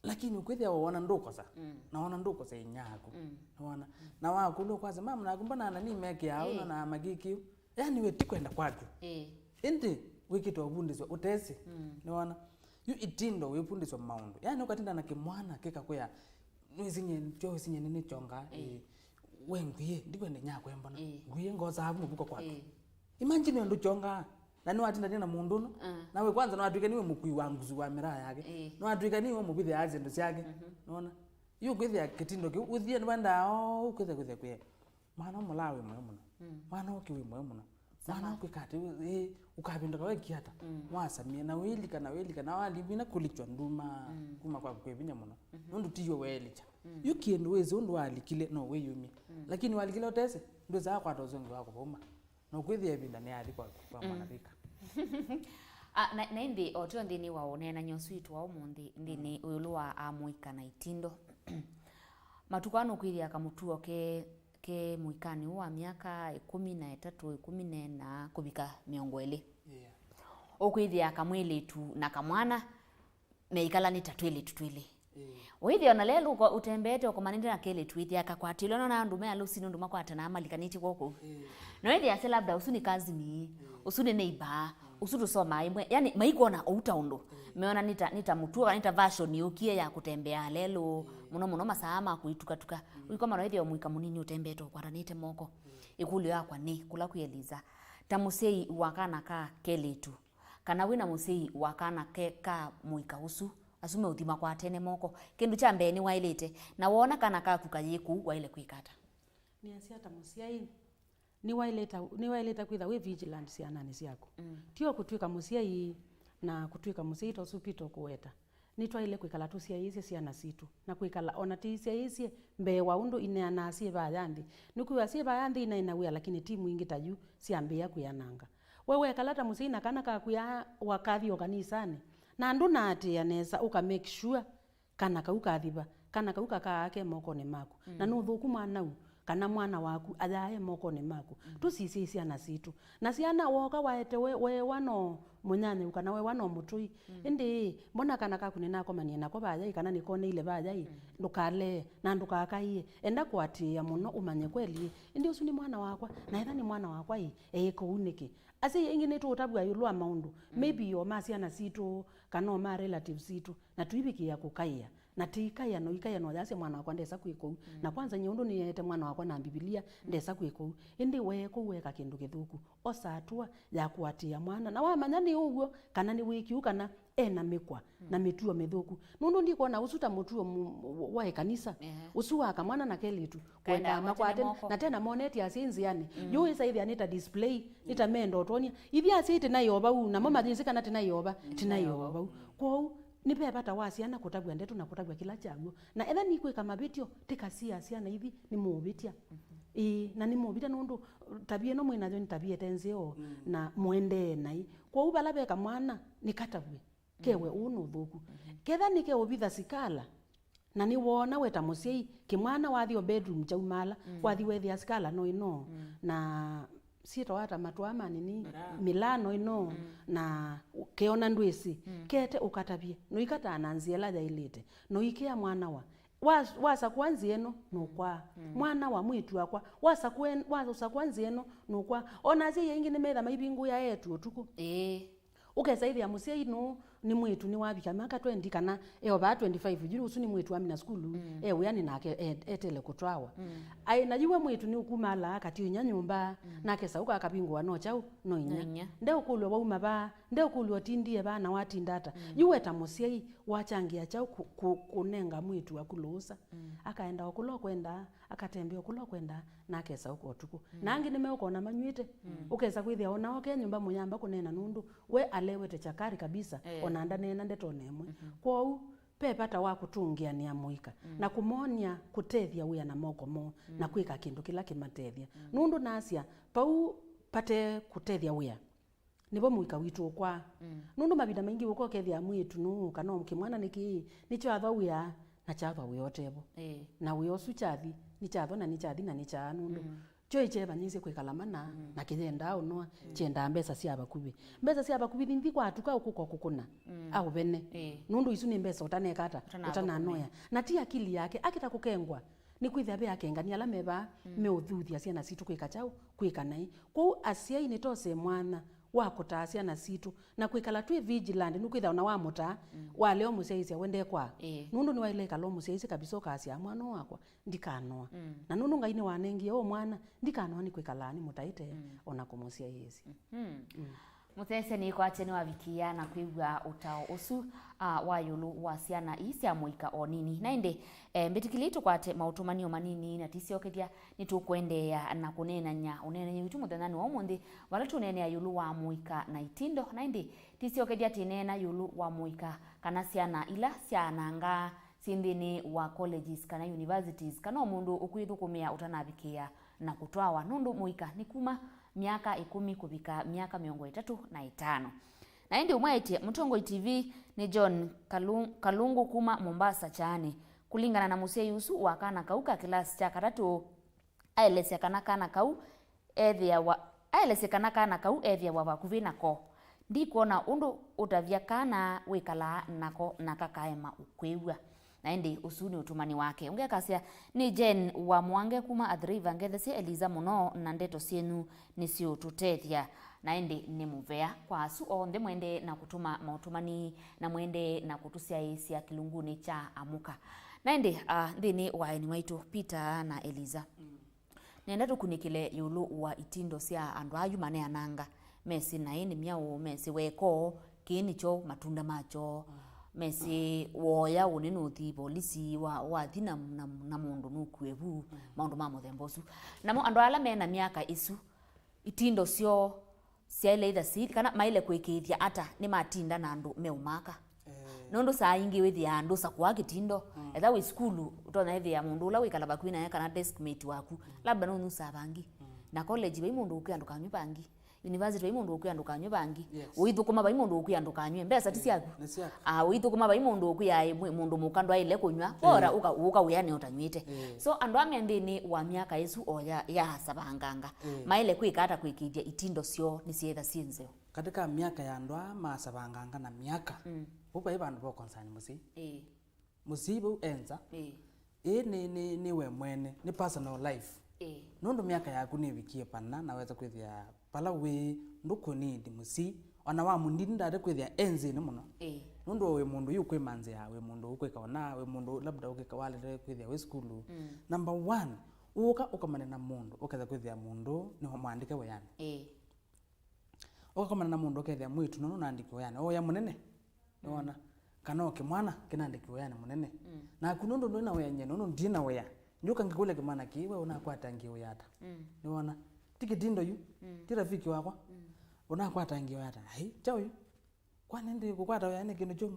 Lakini ũkwĩthĩa wona ndũkosa, mm, na wona ndũkosa inya yaku. Mm. Nĩwona? Na wakũlwa kwasya, "Mama, naku mbona ana nimekĩaa ũu, ĩĩ, na magĩkĩ ũu?" Yani we ti kwenda kwaku. Ĩĩ. Ĩndĩ wĩkĩte ũvundĩsyo ũtesĩ. Mm. Nĩwona? Yu itindo wĩvundĩsyo maũndũ. Yani ũkatinda na kĩmwana kĩkakwĩa, "Nĩwĩsinye, kyo wĩsinye nĩnĩkyongaa." Ĩĩ. Ĩĩ. We ngwie, ndikwenda nyakwembona. Ĩĩ. Ngwie ngosaa mũvuko kwaku. Ĩĩ. Imagine ũndũ kyongaa. Na nĩwatindania na mũndũ ũno. Ah. Nawe kwanza nĩwatw'ĩka nĩwe mũkui wa ngusu wa mĩraa yake. Ĩĩ. Nĩwatw'ĩka nĩwe mũvithĩaa syĩndũ syake. Mhm. Nona? Yu kwĩthĩa kĩtindo kĩu, ũthie nĩwendaa, oh, kwĩthĩa, kwĩthĩa, kwĩthĩa. Mwana ũmũlaa wĩ mweũ mũno. Mm. Mwana ũkĩ wĩ mweũ mũno. Mwana ũkwĩka atĩ, ĩ, ũkavĩndũka wekia ata? Mm. Wasamie, na wĩlika, na wĩlika, na walimina kũlikywa nduma, mm, kuma kwaku kwĩ vinya mũno. Mhm. Nũndũ tiwe weelikya. Mm. Yu kĩndũ wĩsĩ ũndũ walikile, no wĩyumye. Mm. Lakini walikile ũtesĩ, ndwĩsaa kwata ũsũngĩ wa kũvauma. Na ũkwĩthĩa ĩvinda nĩyathi kwa, kwa, mm, mwanarika. Ah, na, na ĩndĩ, o tyo nthĩnĩ wa ũneenany'a ũsu witũ wa ũmũnthĩ, nthĩnĩ, mm, ĩũlũ wa amũika na itindo. Matukũ aa nũkwĩthĩa kamũtuo ke, ke mũikanĩ ũũ wa myaka ĩkũmi na ĩtatũ, ĩkũmi na ĩna kũvika mĩongo ĩlĩ. Yeah. Ũkwĩthĩa kamwĩlĩtu na kamwana, meikala nĩ ta twĩlĩtu twĩlĩ. Ĩĩ. Ũĩthĩa ona lelũ ũko-, ũtembeete ũkomanĩte na kelĩtu, wĩthĩa kakwatĩlwe, nona andũ me alũsi nũndũ makwatanaa malikanĩtye kw'oko. Ĩĩ. Na wĩthĩasya labda ũsu nĩ cousin, ĩĩ, ũsu nĩ neighbor, mm, ũsu tũsomaa ĩmwe. Yani, maikwona ũu ta ũndũ. Ĩĩ. Meona nĩ ta, nĩ ta mũtuo, kana nĩ ta version yũkie ya kũtembea lelũ, ĩĩ, mũno mũno masaa ma kũitukatuka. Mm. Ũikomana wĩthĩa mũika mũnini ũtembeete ũkwatanĩte moko. Ĩĩ. Ĩkũlyo yakwa nĩ, kũla kwĩ Eliza, ta mũsyai wa kana ka kelĩtu, kana wĩna mũsyai wa kana ke, ka mũika ũsu, asu meũthi makwatene moko. Kĩndũ kya mbee nĩwaĩlĩte, na woona kana kaku kayĩ kũu, waĩle kwĩka ata? Nĩasya ta mũsyai, nĩwaĩlĩte, nĩwaĩlĩte kwĩtha wĩ vigilant syananĩ syaku. Mm. Ti o kũtw'ĩka mũsyai, na kũtw'ĩka mũsyai ta ũsu Peter ũkũweta. Nĩtwaĩle kwĩkala tũsyaĩĩsye syana sitũ, na kwĩkala o na tĩisyaĩĩsye mbee wa ũndũ ineanaa syĩva ya nthĩ. Nĩkwĩw'a syĩva ya nthĩ inaĩ na wĩa, lakini ti mwingĩ ta yu syambĩĩa kwĩananga. We weekala ta mũsyai na kana kaku ya wakathi o kanisanĩ, Na ndũnaatĩĩa nesa ũka make sure kana kau kathi va, kana kau kakaa ke mokonĩ maku. Na nĩ ũthũku mwanau kana mwana waku ayaa e mokonĩ maku. Tũsisye syana sitũ. Na syana wooka waete we, weewa no mũnyanyau kana weewa no mũtũi. Ĩndĩ mbona kana kaku nĩnakomanie nako vayai kana nĩkoneile vayai, ndũkalee na ndũkakaie. Enda kũatĩĩa mũno ũmanye kweli ĩndĩ ũsu nĩ mwana wakwa, na etha nĩ mwana wakwa ĩ, eĩka ũu nĩkĩ? Asyai aingĩ nĩtũũtavw'a ĩũlũ wa maũndũ maybe o ma syana sitũ kana o ma relatives sitũ, na tũivikĩĩa kũkaĩa. Na tĩikaĩa no ikaĩa no yasya mwana wakwa ndesa kwĩka ũu. Na kwanza nyie ũndũ nĩeete mwana wakwa na Mbivilia, ndesa kwĩka ũu. Ĩndĩ wee kũu weeka kĩndũ kĩthũku, osa atua ya kũatĩĩa mwana. Na wamanya nĩ ũw'o, kana nĩ wĩkiu, kana e na mĩkwa na mĩtuo mĩthũku. Nũndũ ndikwona ũsu ta mũtuo mu- wa ĩkanisa. Ũsu wa kamwana na kelĩtu. Kwendaa makwate moko. Na tena monetye asyai nzĩanĩ. Yu ĩsa ĩthĩa nĩ ta display, nĩ ta menda ũtwonia. Ithyĩ asyai tĩnaĩ o vau, namo mathĩsĩ kana tĩnaĩ o va, tĩnaĩ o vau. Kwoou, nĩ ve vata wa syana kũtavw'a ndeto na kũtavw'a kĩla kyaw'o. Na etha nĩkwĩka mavĩtyo, tĩkasiaa syana ithi nĩ mũũvĩtya. Ĩĩ, na nĩ mũũvĩtya nũndũ tavia ĩno mwĩ nayo nĩ tavia ĩte nzeo, na mũendee naĩ. Kwoou vala ve kamwana, nĩkatavw'e. Kewe ũũ nũthũku. Ketha nĩkeũvitha sikala, na nĩwoona we ta mũsyai, kĩmwana wathi o bedroom kyaumaala, wathi weethĩa sikala no ĩno, na syĩtawa ta matũa manini, mĩlaa no ĩno, na keona ndwĩsĩ, kete ũkatavye, no ikataa na nzĩa ĩla yaĩlĩte, no ikea mwana wa, wa- wasakũa nzĩa ĩno, nũkwaa. Mwana wa mwĩĩtu wakwa, wasakũe- wasakũa nzĩa ĩno, nũkwaa. Ona asyai aingĩ nĩmetha maivingũĩa eĩtu ũtukũ. Ĩĩ. Ũkesa ĩthĩa mũsyai nũũ nĩ mwĩĩtu nĩwavika myaka twenty kana e o vaa twenty-five, yu ũsu nĩ mwĩĩtu wamina sukulu, e wĩanĩ nake e- etele kũtwawa. Aĩ na yu we mwĩĩtu nĩũkumalaa katĩ inya nyũmba, na akesa ũka akavingũa no kyaũ, no inya. No inya. Ndeũkũlw'a wauma vaa, ndeũkũlw'a ũtindie vaa na watinda ata. Yu we ta mũsyai, wachangĩa kyaũ kũ- kũ- kũnenga mwĩĩtu waku lũũsa? Akaenda o kũla ũkwendaa, akatembea o kũla ũkwendaa, na akesa ũka ũtukũ. Na angĩ nĩmeũkona manyw'ĩte. Ũkesa kwĩthĩa ona oke nyũmba mũyamba kũneena nũndũ we alewete chakari kabisa, ona ndaneena ndeto ona ĩmwe. Kwoou, ve vata wa kũtũngĩanĩa mũika na kũmony'a kũtethya wĩa na moko moo na kwĩka kĩndũ kĩla kĩmatethya. Nũndũ nasya, vau vate kũtethya wĩa, nĩvo mũika witũ ũkwaa. Nũndũ mavinda maingĩ ũka ũkethĩa mwĩĩtu nũũ kana o kĩmwana nĩkĩ nĩkyathwa wĩa na kyathwa wĩa ũtevo. Ĩĩ. Na wĩa ũsu kyathi, nĩkyathwa na nĩkyathi na nĩkyaa nũndũ kyo ĩkyevanyĩisye kwĩkala mana na kĩyendaa ũnwa, kyendaa mbesa sya vakuvĩ. Mbesa sya vakuvĩ nthi kwatuka ũkũka ũkũkũna aũvene. Ĩĩ. Nũndũ isu nĩ mbesa ũtaneka ata, ũtananoya. Na ti akili yake, akĩta kũkengwa. Nĩkwĩthĩa ve akengani ala me vaa meũthuthya syana sitũ kwĩka kyaũ, kwĩka naĩ. Kwoou asyai nĩtose mwanya wa kũtaa syana sitũ na kwĩkala twĩ vigilant, nũkwĩthĩa ona wamũtaa, walea ũmũsyaĩĩsya we ndekwaa. Ĩĩ. Nũndũ nĩwaĩle ĩkala ũmũsyaĩĩsye kabisa ũkasya, "Mwana ũũ wakwa ndikanoa." Na nũndũ Ngai nĩwanengie ũũ mwana, ndikanoa nĩkwĩkalaa nĩmũtaĩte ona kũmũsyaĩĩsya. Mũsyaĩĩsya nĩkwatya nĩwavikĩĩa na kwĩw'a ũtao ũsu, a, wa ĩũlũ wa syana ii sya mũika o nini. Na ĩndĩ, e, mbĩtĩkĩlei tũkwate maũtũmanĩo manini na tisyokethya nĩtũkũendeea na kũneenany'a ũneenany'a witũ mũthenyanĩ wa ũmũnthĩ, vala tũneenea ĩũlũ wa mũika na itindo. Na ĩndĩ tisyokethya tĩneena ĩũlũ wa mũika kana syana ila syaanangaa syĩ nthĩnĩ wa colleges kana universities, kana o mũndũ ũkwĩthũkũmĩa ũtanavikĩĩa na kũtwawa, nũndũ mũika nĩ kuma myaka ĩkũmi kũvika myaka mĩongo ĩtatũ na ĩtano. Na ĩndĩ ũmwaĩtye Mũtongoi T V nĩ John Kalu- Kalungu kuma Mombasa Kyaani. Kũlingana na mũsyai ũsu wa kana kau ka kĩlasi kya katatũ, aelesya kana kana kau ethĩawa, aelesya kana kana kau ethĩawa vakuvĩ nako. Ndikwona ũndũ ũtavya kana wĩkalaa nako na kakaema kwĩw'a. Na ĩndĩ ũsu nĩ ũtũmani wake. Ũngĩ akasya, nĩ Jane wa Mwange kuma Athi River, ngethesye Eliza mũno na ndeto syenyu nĩsiũtũtethya. Na ĩndĩ nĩ mũvea kwa asu onthe mwendee na kũtũma maũtũmani na mwendee na kũtũsyaĩĩsya kĩlungunĩ kya Amũka. Na ĩndĩ, ah, nthĩnĩ wa aeni maitũ Peter na Eliza, nenda tũkunĩkĩle ĩũlũ wa itindo sya andũ ayu maneananga, mesĩ naĩ nĩ myaũ, mesĩ wekoo, kĩĩ nĩkyo matunda makyo, mesĩ woya ũnĩ nũthi volisi wa, wathi na, na, na mũndũ nũkue vu, maũndũ ma mũthemba ũsu. Namo andũ ala mena myaka ĩsu, itindo syoo syaĩle either si, kana maĩle kũĩkĩĩthya ata nĩmatinda na andũ meũmaka. Eh. Nũndũ saa ingĩ wĩthĩaa andũ sakũa kĩtindo. Mm. Etha wĩ sukulu, ũtonya ĩthĩa mũndũ ũla wĩkala vakuvĩ nawe kana desk mate waku, labda nũnyusaa vangi. Mm. Na college vai mũndũ ũkwĩa ndũkanywe vangi. University vai mũndũ ũkwĩa ndũkanywe vangi. Yes. Ũithũkũma vai mũndũ ũkwĩa ndũkanywe. Mbesa ti syaku. Nĩ syaku. Ah, ũithũkũma vai mũndũ ũkwĩa, "Ĩ, mwe-, mũndũ mũka ndwaĩle kũnywa. Bora ũka, ũka wĩanĩ ũtanywĩte." So, andũ aa me nthĩnĩ wa myaka ĩsu o ya, ya asavanganga, maĩle kwĩka ata kũĩkĩĩthya itindo syoo nĩsyeetha syĩ nzeo? Katĩ ka myaka ya andũ aa ma asavanganga na myaka, vau vai vandũ va concern mũsyai. Ĩĩ. Mũsyai vau e nza. Ĩĩ. Ĩĩ nĩ, nĩ, nĩ we mwene, nĩ personal life. Ĩĩ. Nũndũ myaka yaku nĩvikie pana, na wesa kwĩthĩa vala wĩ ndũkũ need mũsyai, ona wa mũnini ndate kwĩthĩa e nzĩnĩ mũno. Ĩĩ. Nũndũ wĩ mũndũ yu kwĩmanzĩa, wĩ mũndũ ũkwĩka ona, wĩ mũndũ labda ũkĩka walete kwĩthĩa wĩ sukulu. Number one, ũka ũkomane na mũndũ, ũketha kwĩthĩa mũndũ nĩ mwandĩke wĩanĩ. Ĩĩ. Ũkakomana na mũndũ ũkethĩa mwĩĩtu nũndũ naandĩkiwe wĩanĩ, o wĩa mũnene, nĩwona? Kana o kĩmwana kĩnaandĩkiwe wĩanĩ mũnene. Naku nũndũ ndwĩ na wĩa nyie, nũndũ ndirĩ na wĩa, ndiũka ngĩkũlya kĩmwana kĩĩ, we ũnakwatangie wĩa ata? Nĩwona? Ti kĩtindo yu, ti rafiki wakwa. Ũnakwatangie wĩa ata? Ai, kyaũ yu? Kwani ndi kũkwata wĩa nĩ kĩndũ kyũmũ?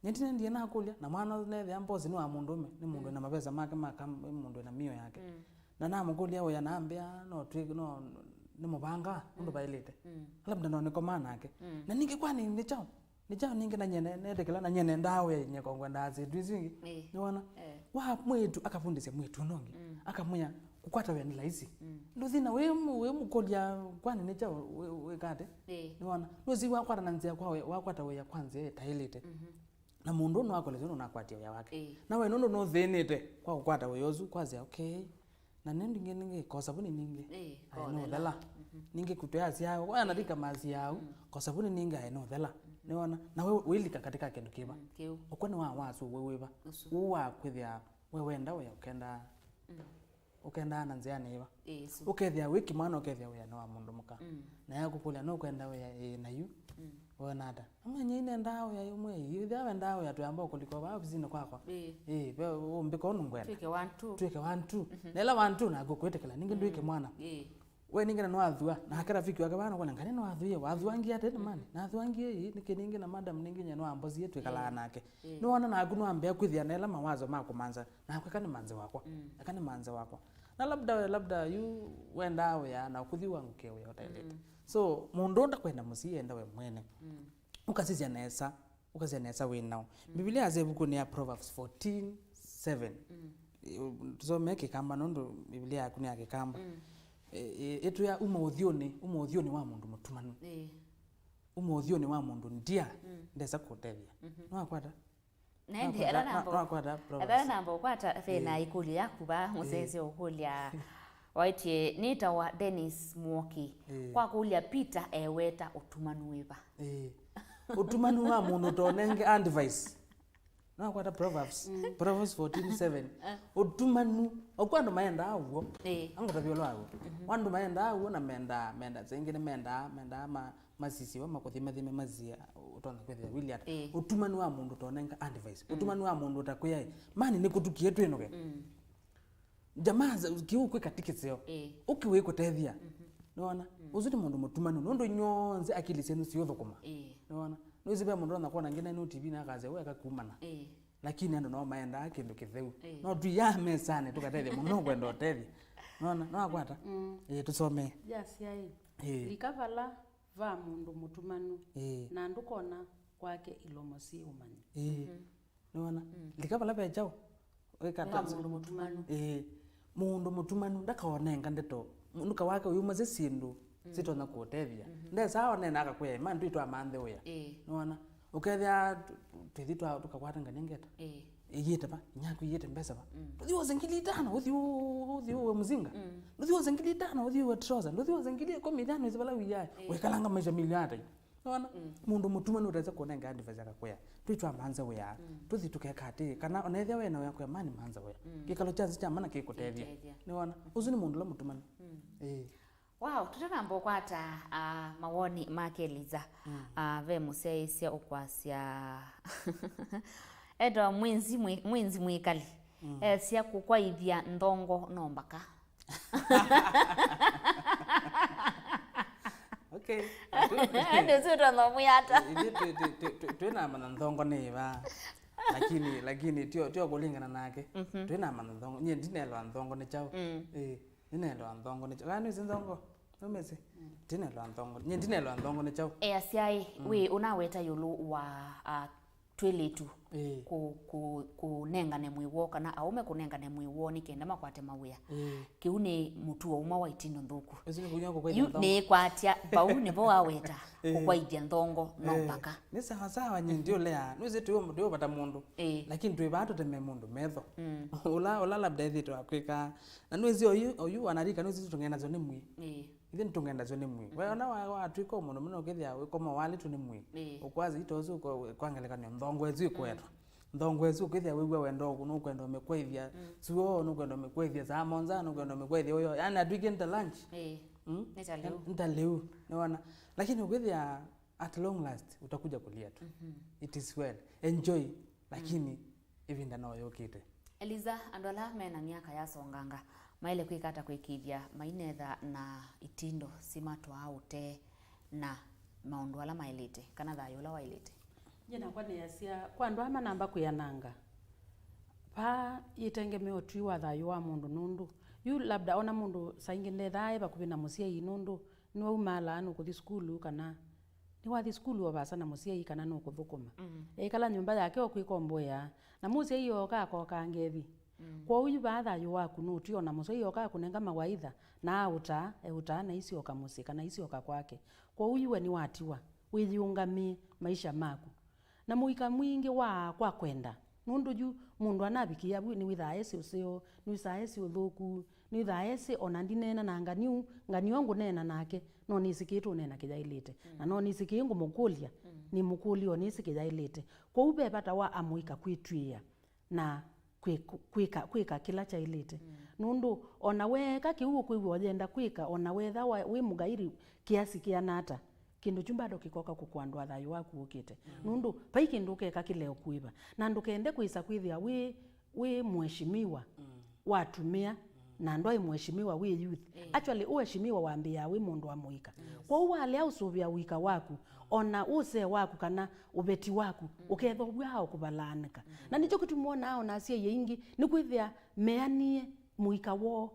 Nyie ndinendie nakũlya, na mwana ũsu nethĩa mbosi nĩ wa mũndũũme, nĩ mũndũ wĩna mavesa make ma kam-, nĩ mũndũ wĩna mĩo yake. Na namũkũlya ũya nambĩa, no twĩ, no, nĩ mũvanga, ũndũ vaĩlĩte. Labda no nĩkomaa nake. Na ningĩ kwani nĩ kyaũ? Nĩ kyaũ ningĩ na nyie ne-, netĩkĩla, na nyie nendaa ũya nyie ko ngwendaa syĩtu isu ingĩ. Ĩĩ. Nĩwona? Eh. Wa mwĩĩtu akavundĩsya mwĩĩtu ũno ũngĩ. Akamwĩa, kũkwata wĩa nĩ laisi. Ndũthi na wĩ mũ-, wĩ mũkũlya, kwani nĩ kyaũ wĩ-, wĩka atĩ? Ĩĩ. Nĩwona? Nũsi wakwata na nzĩa kwa wĩ-, wakwata wĩa kwa nzĩa ĩtaĩlĩte. Na mũndũ ũno akolesya ũndũ nakwatia wĩa wake. Ĩĩ. Na we nũndũ nũthĩnĩte kwa kũkwata wĩa ũsu, kwasya, okay. Na nĩ ndingĩ ningĩ, ko savuni ningĩ. Ĩĩ, aĩ ko nũthela. Ningĩ kutwe asya, we anarika masi yau, ko savuni ningĩ aĩ nũthela. Nĩwona? Na we wĩlika katika kĩndũ kĩva. Kĩu. Ũkwa nĩ wa wasu we wĩva. Ũsu. Ũũ wa kwĩthĩa we wenda wĩa ũkenda. Ũkendaa na nzĩa nĩva. Ĩĩ, su. Ũkethĩa wĩ kĩmwana, ũkethĩa wĩanĩ wa mũndũ mũka. Na yakũkũlya, nũkwenda wĩa? Ĩĩ, na yu? Wona ata? Amanya inendaa wĩa yũmwe, ĩĩ, ĩthĩa wendaa wĩa, twĩamba ũkũlika vaa ofisinĩ kwakwa. Ĩĩ. Ĩĩ, ve ũmbĩka ũndũ ngwenda. Twĩke one, two. Twĩke one, two. Na ĩla one, two naku kwĩtĩkĩla, ningĩ ndwĩ kĩmwana. Ĩĩ. We ningĩ na nĩwathua, nake rafiki wake vaa nũkũlya, "Ngai nĩwathuie, wathuangie ate nĩ mani?" Nathuangie ĩĩ, nĩkĩ ningĩ na madam ningĩ nye nĩwambosie twĩkalaa nake. Ĩĩ. Nĩwona naku nĩwambĩa kwĩthĩa na ĩla mawazo ma kũmanza. Nakwa eka nĩ manze wakwa. Eka nĩ manze wakwa. Na labda we, labda yu wendaa wĩa na ũkũthi wangũkĩe wĩa ũtaĩlĩte. So, mũndũ ndakwenda mũsyai, enda we mwene. Ũkasisya nesa, ũkasisya nesa wĩ nao. Biblia yasya ĩvukunĩ ya Proverbs fourteen seven. Tusome Kĩkamba nũndũ Biblia yaku nĩ ya Kĩkamba. Ĩ-, ĩ-, ĩtwĩa, "Uma ũthyũnĩ, uma ũthyũnĩ wa mũndũ mũtumanu. Ĩĩ. Uma ũthyũnĩ wa mũndũ ndia, ndesa kũtethya." Nĩwakwata? Na ĩndĩ, ela namba, ela namba ũkwata ve na ĩkũlyo yaku va mũsese ũkũlya, waĩtye, nĩtawa Dennis Mwoki. Ĩĩ. Kwa kũlya Peter eweta ũtumanu wĩva? Ĩĩ. Ũtumanu wa mũndũ tonenge advice. Nakwata Proverbs. Proverbs fourteen seven. Ũtumanu. Oku andũ maendaa ũw'o. Ĩĩ. Angũtavya ũla waw'o. Andũ maendaa ũw'o na mendaa, mendaa, saa ingĩ nĩmendaa, mendaa ma, masisiwa, makũthimathime, masia, ũtonya kwĩthĩa wĩlĩ ata. Ĩĩ. Ũtumanu wa mũndũ tonenga advice. Ũtumanu wa mũndũ ũtakwĩaĩ, mani nĩkũtukie twĩnũke. Jamaa, kiu kwĩ katikiseo. Ĩĩ. Ũki wĩkũtethya. Nĩwona? Ũsu nĩ mũndũ mũtumanu. Nũndũ inyw'onthe akili syenyu siũthũkũma. Ĩĩ. Nĩwona? Nũĩsĩ ve mũndũ ona kwona ngina ĩno T V na akasya, "We eka kumana." Ĩĩ. Lakini andũ no maendaa kĩndũ kĩtheu. Ĩĩ. No tũiaa mesanĩ tũkatethya mũndũ ũkwenda ũtethya. Nĩwona? Nĩwakwata? Ĩĩ, tũsomee. Yasya ĩ, ĩĩ, lika vala va mũndũ mũtumanu, ĩĩ, na ndũkona kwake ilomo syĩ ũmanyi. Ĩĩ. Nĩwona? Lika vala ve kyaũ? Wĩka va mũndũ mũtumanu. Ĩĩ. Mũndũ mũtumanu ndakaonenga ndeto. Mũndũ kawake ũyumasya syĩndũ sitonya kũũtethya. Ndesa onena akakwĩa, "Ĩ, mani twĩ twamanthe ũya." Ĩĩ. Nĩwona? Ũkethĩa tũ-, tũ-, twĩthi twa-, tũkakwata ngania ngeta. Ĩĩ. Ĩyĩte va, nyaku ĩyĩte mbesa va. Tũthi wose ngili itano, ũthi ũ-, ũthi ũwe mũzinga. Ndũthi wose ngili itano, ũthi ũwe trosa. Ndũthi wose ngili ĩkũmi itano, ĩsi vala wiyae. Ĩĩ. Wĩkalanga maisha milioni ata yu. Nĩwona? Mũndũ mũtumanu ũtesa kũnenga advice akakwĩa, "Twĩ twamanze wĩa, tũthi tũkeka atĩ." Kana ona ethĩa wena wĩa kwĩa, "Mani manza wĩa." Kĩkalo kya nzĩ kya mana kĩkũtethya. Kĩkũtethya. Nĩwona? Ũsu nĩ mũndũ ũla mũtumanu. Ĩĩ. Wow, tũtanamba ũkwata, ah, mawoni make Eliza. Ah, ve mũsyaĩĩsya ũkwasya. Etawa Mwinzi Mwi-, Mwinzi Mwĩkali. Esya kũkwaĩthya nthongo no mbaka. Okay. Ĩndĩ ũsu ũtonya ũmwĩa ata? Ithyĩ twĩ, twĩ, twĩ, twĩ, twĩnamanya nthongo nĩ ĩva. Lakini, lakini tio, tio kũlingana nake. Twĩnamanya nthongo. Nyie ndinelewa nthongo nĩ kyaũ. Ĩĩ, ndinelewa nthongo nĩ kyaũ. Kana nĩwĩsĩ nthongo? Nũmĩsĩ? Ndinelwa nthongo. Nye ndinelwa nthongo nĩ kyaũ? E, asyaĩ, wĩ ũnaweta ĩũlũ wa, a, twĩlĩtu Ĩĩ. kũ-, kũ-, kũnengane mwĩĩ woo, kana aũme kũnengane mwĩĩ woo nĩ kenda makwate mawĩa. Ĩĩ. Kĩu nĩ mũtuo ũmwe wa itindo nthũku. Ũsu nĩ kũnywa kũkwaithya Yu nthongo. Nĩkwatya, vau nĩvo waweta Ĩĩ. kũkwaithya nthongo no Ĩĩ. mpaka. Nĩ sawa sawa, nye ndiũlea. Nĩwĩsĩ tũyũ, tũyũvata mũndũ. Ĩĩ. Lakini twĩ vaa tũteme mũndũ metho. Mm. Ũla, ũla labda ethĩtwe akwĩka. Na nĩwĩsĩ oyu, oyu wanarika, nĩwĩsĩ tũng'enasyo nĩ mwĩĩ. Ĩĩ. Ithyĩ nĩtũng'endasyo nĩ mwĩĩ. We ona wa-, watw'ĩka mũno mũno ũkĩthĩa wĩkoma walĩtwe nĩ mwĩĩ. Ĩĩ. Ũkwasya ito ũsu kwa, kwa ngelekany'o nthongo ĩsu ĩkũetwa. Mm. Nthongo ĩsu ũkĩthĩa wĩw'a wendo ũku nũkwenda ũmĩkwaithya Mm. suo, nũkwenda ũmĩkwaithya saa monza, nũkwenda ũmĩkwaithya ũyo. Yaani atw'ĩkie nta lunch. Ĩĩ. Mm? Nĩ ta lĩu. Nta lĩu. Nĩwona? Lakini ũkĩthĩa at long last utakuja kulia tu. Mhm. It is well. Enjoy. Lakini ĩvinda no yũkĩte. Eliza, andũ ala me na myaka yasonganga maĩle kwĩka ata kũĩkĩĩthya mainetha na itindo simatwaa ũtee na maũndũ ala maĩlĩte, kana thayũ ũla waĩlĩte? Nyie nakwa nĩasya, kwa andũ aa manamba kwĩananga, vaa yĩtengemeo twi wa thayũ wa mũndũ, nũndũ yu labda ona mũndũ saa ingĩ ndethaa e vakuvĩ na mũsyai, nũndũ nĩwaumaalaa nũkũthi sukulu, kana nĩwathi sukulu o vaasa na mũsyai, kana nũkũthũkũma. Mm. Eĩkala nyũmba yake o kwĩkomboea, na mũsyai ooka akokaa ngethi. Mm. Kwoou yu vaa thayũ waku nũtw'ĩ, ona mũsyai ooka akũnenga mawaitha, na aũtaa, eũtaa na isyoka mũsyĩ, kana isyoka kwake. Kwoou yu we nĩwatiwa, wĩyĩũngamĩe maisha maku. Na mũika mwingĩ wa kwa kwenda, nũndũ yu mũndũ anavikĩĩa vu nĩwĩthaa esĩ ũseo, nĩwĩsaa esĩ ũthũku, nĩwĩthaa esĩ ona ndineena na nganiu, nganiu ngũneena nake, no nĩsĩ kĩĩ tũneena kĩyaĩlĩte, na no nĩsĩ kĩĩ ngũmũkũlya, nĩmũkũlya o nĩsĩ kĩyaĩlĩte. Kwoou ve vata wa amũika kwĩtw'ĩĩa na kwĩ-, kwĩka, kwĩka kĩla kyaĩlĩte. Mm. Nũndũ ona weeka kĩu ũkwĩw'a ũyenda kwĩka, ona wetha wa-, wĩ mũgaĩri kĩasi kĩana ata, kĩndũ kyu bado kĩkoka kũkũandũa thayũ waku ũkĩte. Mm. Nũndũ vai kĩndũ ũkeka kĩlea ũkũĩva. Na ndũkende kwĩsa kwĩthĩa wĩ, wĩ mheshimiwa Mm. watumĩa, na ndwaĩ mheshimiwa wĩ youth. Eh. Actually, ũheshimiwa wambĩĩaa wĩ mũndũ wa mũika. Yes. Kwoou walea ũsũvĩa ũika waku, ona ũsee waku kana ũveti waku, ũkethwa ũvwaa o kũvalaanĩka. Na nĩkyo kĩtumi wonaa ona asyai aingĩ nĩkwĩthĩa meanie mũika woo.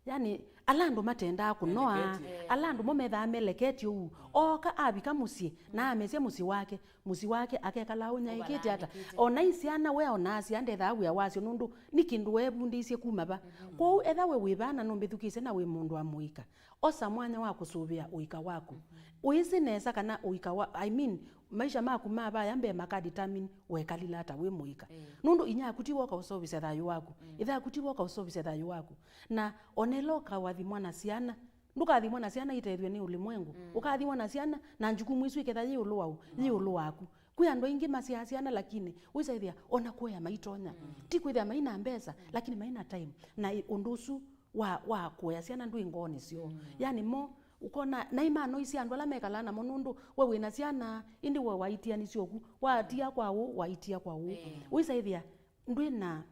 Yani, ala andũ matendaa kũnoa, Meleketi. Ala andũ mo methaa meleketi ũu. Ooka avika mũsyĩ, na amesya mũsyĩ wake, mũsyĩ wake akekala ũnyaĩĩkĩte ata? Ũvalaanĩkĩte. Ona isyana we ona asya ndethaa wĩa wasyo, nũndũ nĩ kĩndũ weevundĩisye kuma va. Kwoou etha we wĩ vaa na nũmbĩthukĩĩsye na wĩ mũndũ wa mũika, osa mwanya wa kũsũvĩa ũika waku. Ũĩsĩ nesa kana ũika wa, I mean, maisha maku ma vaya mbee maka determine wekalile ata wĩ mũika. Nũndũ inyia aku ti woka ũseũvĩsya thayũ waku. Ĩthe aku ti woka ũseũvĩsya thayũ waku. Na onela ũkawathimwa na syana, ndũkathimwa na syana itethw'e nĩ ũlĩmwengu. Ũkathimwa na syana na njukumu isu iketha yĩ ĩũlũ wa ũ? Yĩ ĩũlũ waku. Kwĩ andũ aingĩ masyaa syana, lakini wĩsaĩthĩa ona kũea maitonya. Ti kwĩthĩa maina mbesa, lakini maina time. Na ĩ-, ũndũ ũsu wa, wa kũea syana ndwĩ ngoonĩ syoo. Yani mo, ũkona, na imanoisye andũ ala mekalaa namo, nũndũ we wĩna syana, ĩndĩ we waitianisye ũku, watia kwa ũũ, waitia kwa ũũ. Wĩsaĩthĩa ndwĩ na,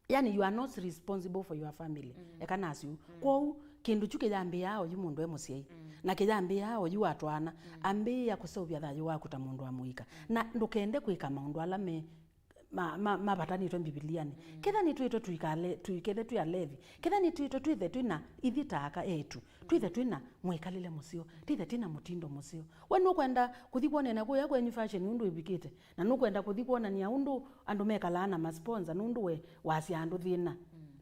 yani, you are not responsible for your family. Eka nasyo. Kwoou, kĩndũ kyu kĩyambĩĩaa oyu mũndũ e mũsyai. Na kĩyambĩĩaa oyu watwaana. Ambĩĩa kũseũvya thayũ waku ta mũndũ wa mũika. Na ndũkende kwĩka maũndũ ala me ma, ma, mavatanĩtwe Mbivilianĩ. Ketha nĩtwĩtwe tũikale, tũikethe twĩ alevi. Ketha nĩtwĩtwe twĩthe twĩna ithyĩ ta aka eĩtu. Twĩthe twĩna mwĩkalĩle mũseo. Twĩthe twĩna mũtindo mũseo. We nũkwenda kũthi kwonene kũya kwenyu fashion ũndũ ĩvikĩte. Na nũkwenda kũthi kwonany'a ũndũ andũ mekalaa na masponsa nũndũ we wasya andũ thĩna.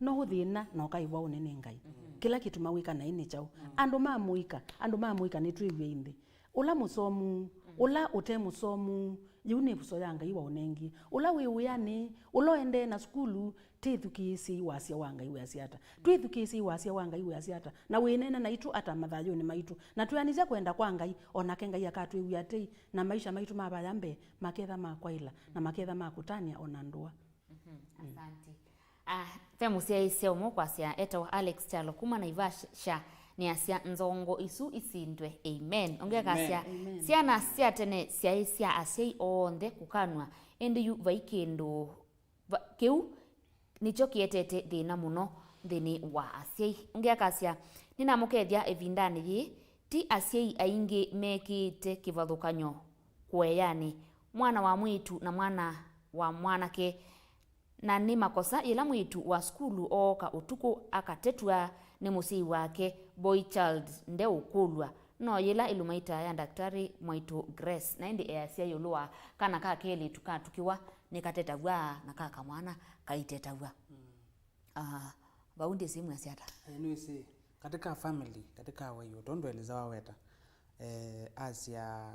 No ũthĩna na ũkaĩvwa ũnĩ nĩ Ngai. Kĩla kĩtuma wĩka naĩ nĩ kyaũ? Andũ ma mũika, andũ ma mũika nĩtwĩw'e inthĩ. Ũla mũsomu, ũla ũte mũsomu, yĩu nĩ ĩvuso ya Ngai waũnengie. Ũla wĩ wĩanĩ, ũla ũendee na sukulu, tĩthukĩĩsyei wasya wa Ngai wĩasya ata. Twĩthukĩĩsyei wasya wa Ngai wĩasya ata, na wĩneena naitũ ata mathayũnĩ maitũ. Na twĩanĩsya kwenda kwa Ngai, o nake Ngai akatwĩw'ĩa tei, na maisha maitũ ma vaya mbee maketha ma kwaĩla, na maketha ma kũtanĩa o na ndũa. Mhm, asante. Ah, ve mũsyaĩĩsya ũmwe kwasya, etawa Alex Kyalo kuma Naivasha, nĩasya, nzongo isu isindwe. Amen. Ũngĩ akasya, amen. Syana sya tene syaĩ sya asyai onthe kũkanw'a, ĩndĩ yu vai kĩndũ va-, kĩu nĩkyo kĩetete thĩna mũno nthĩnĩ wa asyai. Ũngĩ akasya, nĩnamũkethya ĩvindanĩ yĩĩ, ti asyai aingĩ mekĩĩte kĩvathũkany'o kũeanĩ, mwana wa mwĩĩtu na mwana wa mwanake. Na nĩ makosa yĩla mwĩĩtu wa sukulu ooka ũtukũ akatetw'a nĩ mũsyai wake Boy child ndeũkũlw'a, no yĩla ĩluma ĩtaa ya Ndakĩtalĩ Mwaitũ Grace, na ĩndĩ easya ĩũlũ wa kana ka kelĩtu katũkĩwa nĩkatetaw'a na ka kamwana kaitetaw'a. Ah, vau ndĩsĩ mwĩasya ata? Eh, nĩwĩsĩ, katika family, katika waiũ, tondũ Eliza waweta, eh, asya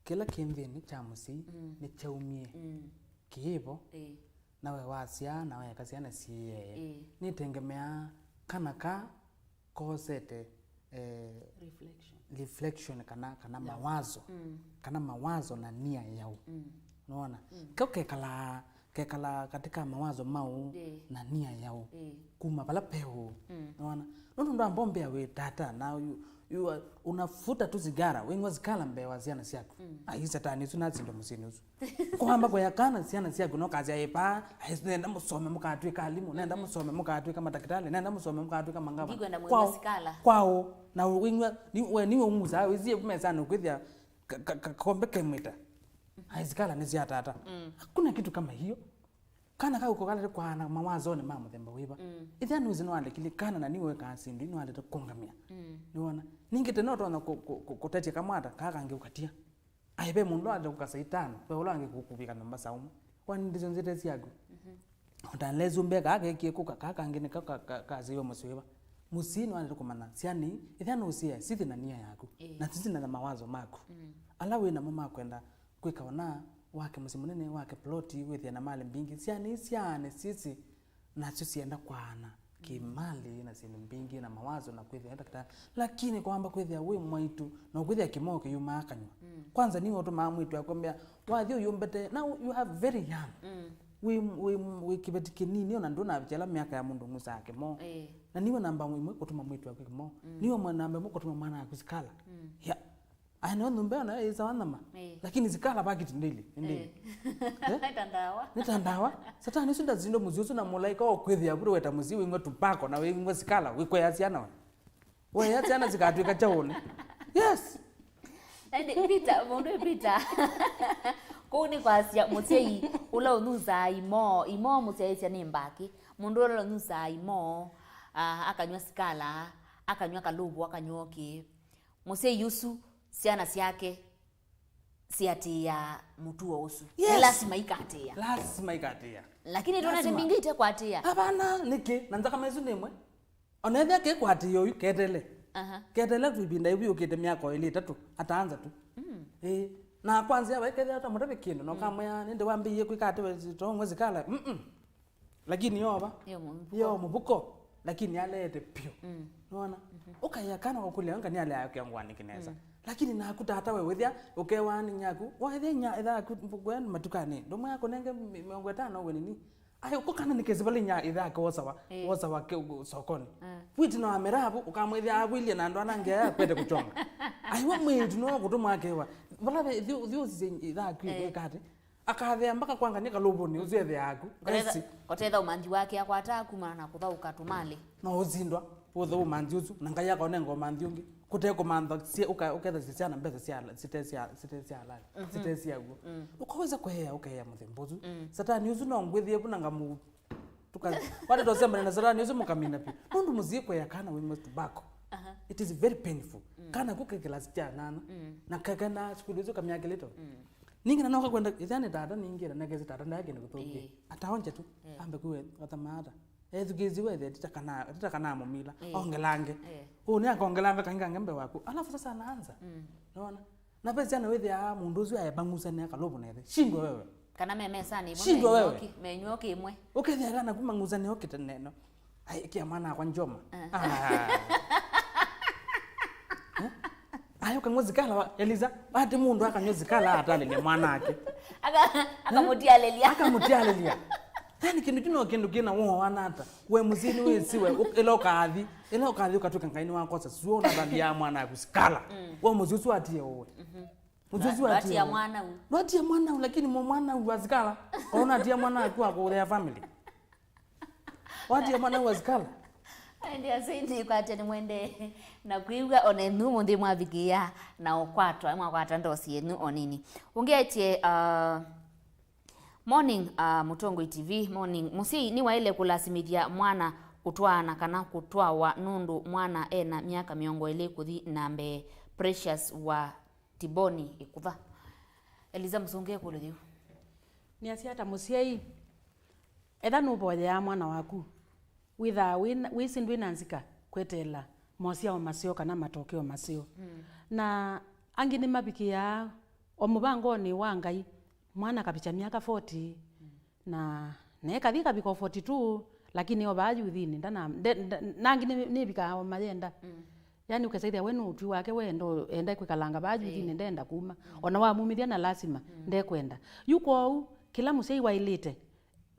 kĩla kĩ nthĩnĩ kya mũsyai nĩkyaumie kĩĩvo, na we wasyaa na weeka syana syĩee. Nĩtengemeaa kana ka kosete, eh, reflection kana, kana mawazo, kana mawazo na nia yau. Nĩwona? Kau kekalaa, kekalaa katika mawazo mau na nia yau kuma vala peũ. Nĩwona? Nũndũ ndwambombea wĩ tata na you, you are, unafuta tu sigara, wĩng'wa sikala mbee wa syana syaku. Ai, satani ũsu nasindwa mũsyĩnĩ ũsu. Kwamba kũya kana syana syaku no kasya ĩpa, ai, nenda mũsome mũkatwĩka alimũ, nenda mũsome mũkatwĩka matakĩtalĩ, nenda mũsome mũkatwĩka mangavana. Ndikwenda mwĩnywe kwao sikala. Kwao, na wĩng'wa, ni, we niwe ũng'usaa, wĩsie mesanĩ ũkwĩthĩa ka, ka, kakombe kemwĩta. Ai, sikala nĩ sya tata. Hakuna kitu kama hiyo. Kana kau kokalete kwaana mawazonĩ ma mũthemba wĩva? Ĩthĩa nũsĩ nĩwalekile kana na niwe wekaa syĩndũ ii nĩwalete kũngamĩa. Nĩwona? Ningĩ tene ũtonya kũ, kũ, kũ, kũtetya kamwata kaa kangĩ ũkatia. Ai, ve mũndũ alete kũkasa itano, ve ũla wangĩ kũkũvika nyũmba saa ũmwe. Kwani ndĩsyo nzĩte syaku? Ũtanlesi ũmbee kaa kekie kũka, kaa kangĩ nĩka ka, ka, kasĩiwe mũsyĩ wĩva? Mũsyĩ nĩwalete kũmanya syana ii, ĩthĩa nũsĩe, sithi na nia yaku, na sithi na mawazo maku. Ala wĩ namo ma kwenda kwĩka ona wake mũsyĩ mũnene, wake ploti, wĩthĩe na malĩ mbingĩ, syana ii syaane syĩsĩ nasyo syenda kwaana kĩmalĩ na syĩndũ mbingĩ na mawazo na kwĩthĩa ndakĩtalĩ. Lakini kwamba kwĩthĩa wĩ mwaitũ na ũkwĩthĩa kĩmoo kĩyumaa kanyw'a. Kwanza niwe ũtũmaa mwĩĩtu akwambĩa, wathi ũyũmbete, na you are very young. Wĩ, wĩ, wĩ kĩveti kĩnini, ona ndũnavikya ĩla myaka ya mũndũ ũng'usaa kĩmoo. Na niwe namba ĩmwe kũtũma mwĩĩtu waku kĩmoo. Niwe mwe namba ĩmwe kũtũma mwana waku sikala. Ya, Ai, nĩyo nyũmba ĩyo nayo ĩĩsawa nyama. Ĩĩ. Lakini sikala pakiti ndĩli, ndĩli. Ĩĩ. Eh? Nĩ ta ndawa. Nĩ ta ndawa. Satani ũsu ndasindwa mũsyĩ ũsu na mũlaĩka wa kwĩthĩa kũrĩ weta mũsyĩ wĩng'we tupako na wĩng'we sikala, wĩkwea syana we. Wea syana sikatwĩka kyaũnĩ. Yes. Ĩndĩ Peter, mũndũ Peter. Kũu nĩ kwasya mũsyai ũla ũnyusaa imoo, imoo mũsyaĩĩsya nĩ mbakĩ. Mũndũ ũla ũnyusaa imoo, ah, akanywa sikala, akanywa kalũvũ, akanywa ũkĩ. Mũsyai ũsu, syana syake siatĩĩaa mũtuo ũsu. Yes. Nĩ lasima ikatĩĩa. Lasima ikatĩĩa. Lakini twonete mbingĩ itekwatĩĩa. Hapana, nĩkĩ? Na nzakama ĩsu nĩ ĩmwe. Ona ethĩa kĩkwatĩĩa ũyu, ketele. Aha. Ketele tu ĩvinda yĩu yũkĩte myaka o ĩlĩ ĩtatũ, ataanza tu. Mm. Ĩĩ. Na kwanzĩa vaikethĩa ũtamũtavĩ kĩndũ, na ũkamwĩa, "Nĩndĩ wambĩĩie kwĩka atĩ we tong'we sikala." Mm-mm. Lakini yova. Yo mũvuko. Yo mũvuko, lakini aleete piũ. Mm. Nĩwona? Mhm. Ũkaĩa kana wakũlya, anga nĩalea kĩangũanĩ kĩnesa. Mm. Lakini naku tata we wĩthĩa, ũkewa nĩ nyaku, waĩthĩa nya, ĩtha yaku, ngwe matukanĩ, ndũmwe yako nenge mĩ-, mĩongo ĩtano we nini. Ai, ũko kana nĩ kesi vala inya ĩtha yake wosawa, eh, wosawa ke, u-, sokoni. Ah. Witi na wameravu, ũkamwĩthĩa avwilye na andũ ana ngea ya kwete kũchonga. Ai, we mwĩĩtu no kũtũma akewa. Vala ve, thiũ, thiũ sise ĩtha yaku, eh, ĩkate. Akathea mpaka kwangania kalũvũnĩ, ũsu ethea yaku. Kotethya, kotethya ũmanthi wake akwataa kumana na kũthaũka tũmalĩ. No ũsindwa, ũthe ũmanthi ũsu, na Ngai akonenga ũmanthi ũngĩ. Kũte kũmantha, sie-, ũka-, ũkethasya syana mbesa sya ala-, site sya, site sya halali, mhm, site syaw'o. Mm. Ũkaweza kũea, ũkeea mũthemba ũsu. Mm. Satani ũsu no ngwĩthĩe vu na ngamu-, tuka-, wale twasembana na Satani ũsu mũkamina pi. Nũndũ mũsyĩ kũea kana wĩ mwe tobacco. Aha. It is very painful. Mm. Kana kũ ke kĩlasi kya nana. Mm. Na kakena sukulu ũsu kamyaka kĩlĩto. Mm. Ningĩ na noka kwenda, ĩthĩa nĩ tata ningĩ na nekesi tata ndaya kĩndũ kĩthũkie. Ĩĩ. Ataonje tu, ĩĩ, ambe kuwe, atamaata. Ethukĩĩsye wethe, tita kana, tita kana mũmila, ĩĩ, ongelange. Ĩĩ. Ũũ nĩ akongelanga kaingĩ kange mbee waku. Alafu sasa anaanza. Mm. Unaona? Na ve syana wĩthĩaa mũndũ ũsu aemang'usanĩa kalũvũ nethe. Shindwa wewe. Kana me mesanĩ ĩmwe, shindwa wewe, menywoki, menywoki ĩmwe. Ũkethĩa kana kuma ng'usanĩa okĩte neno. Ai, kia mwana akwa njoma. Eh. Ah. Eh? Ayo kang'wa zikala wa, Eliza, ati mũndũ akanywa zikala atalĩlya mwana ake. Aka-, akamũtialĩlya. Akamũtialĩlya. Yani kĩndũ kĩno kĩndũ kĩna woa nata. We mũsyĩ nĩ wĩsiwe, ũ-, ĩla ũkathi, ĩla ũkathi ũkatwĩka Ngai nĩwakosa suo na thambia mwana aku zikala. Mm. We mũsyĩ ũsu atie ũwe. Mhm. Mũsyĩ ũsu atie ũwe. Ndwatia mwana u. Ndwatia mwana u, lakini mwa mwana u wa zikala. Ona atia mwana aku wa kũthea family. Watie mwana wa sikala. Ende asindi kwate nĩ mwende na kwĩw'a ona enu mũnthĩ mwavikĩa na ũkwatwa, mwakwata ndosi yenu o nini. Ũngĩ etie, uh, morning, uh, Mũtongoi T V, morning. Mũsyai nĩwaĩle kũlasimĩthya mwana Kũtwaana kana kũtwawa nũndũ mwana e na myaka mĩongo ĩlĩ kũthi na mbee. Precious wa Tiboni Ĩkutha. Eliza Mũsũngĩ, ĩkũlyo yĩu. Nĩasya ta mũsyai, etha nũvoyeaa mwana waku, wĩthaa wĩ na, wĩsĩ ndwĩ na nzika kweteela mosyao maseo kana matokeo maseo. Mm. Na angĩ nĩmavikĩaa o mũvangonĩ wa Ngai, mwana akavikya myaka forty, na, na ekathi kavika o forty-two, lakini o vaa yuthinĩ, ndana, nde, nda, na angĩ nĩ, nĩvikaa o mayenda. Mm. Yani, ũkesa ĩthĩa we nĩ ũtwi wake, we enda, enda kwĩkalanga vaa yuthinĩ, ĩĩ, ndenda kuma. Mm. Ona wamumĩthya na lasima, mm, ndekwenda. Yu kwoou, kĩla mũsyai waĩlĩte,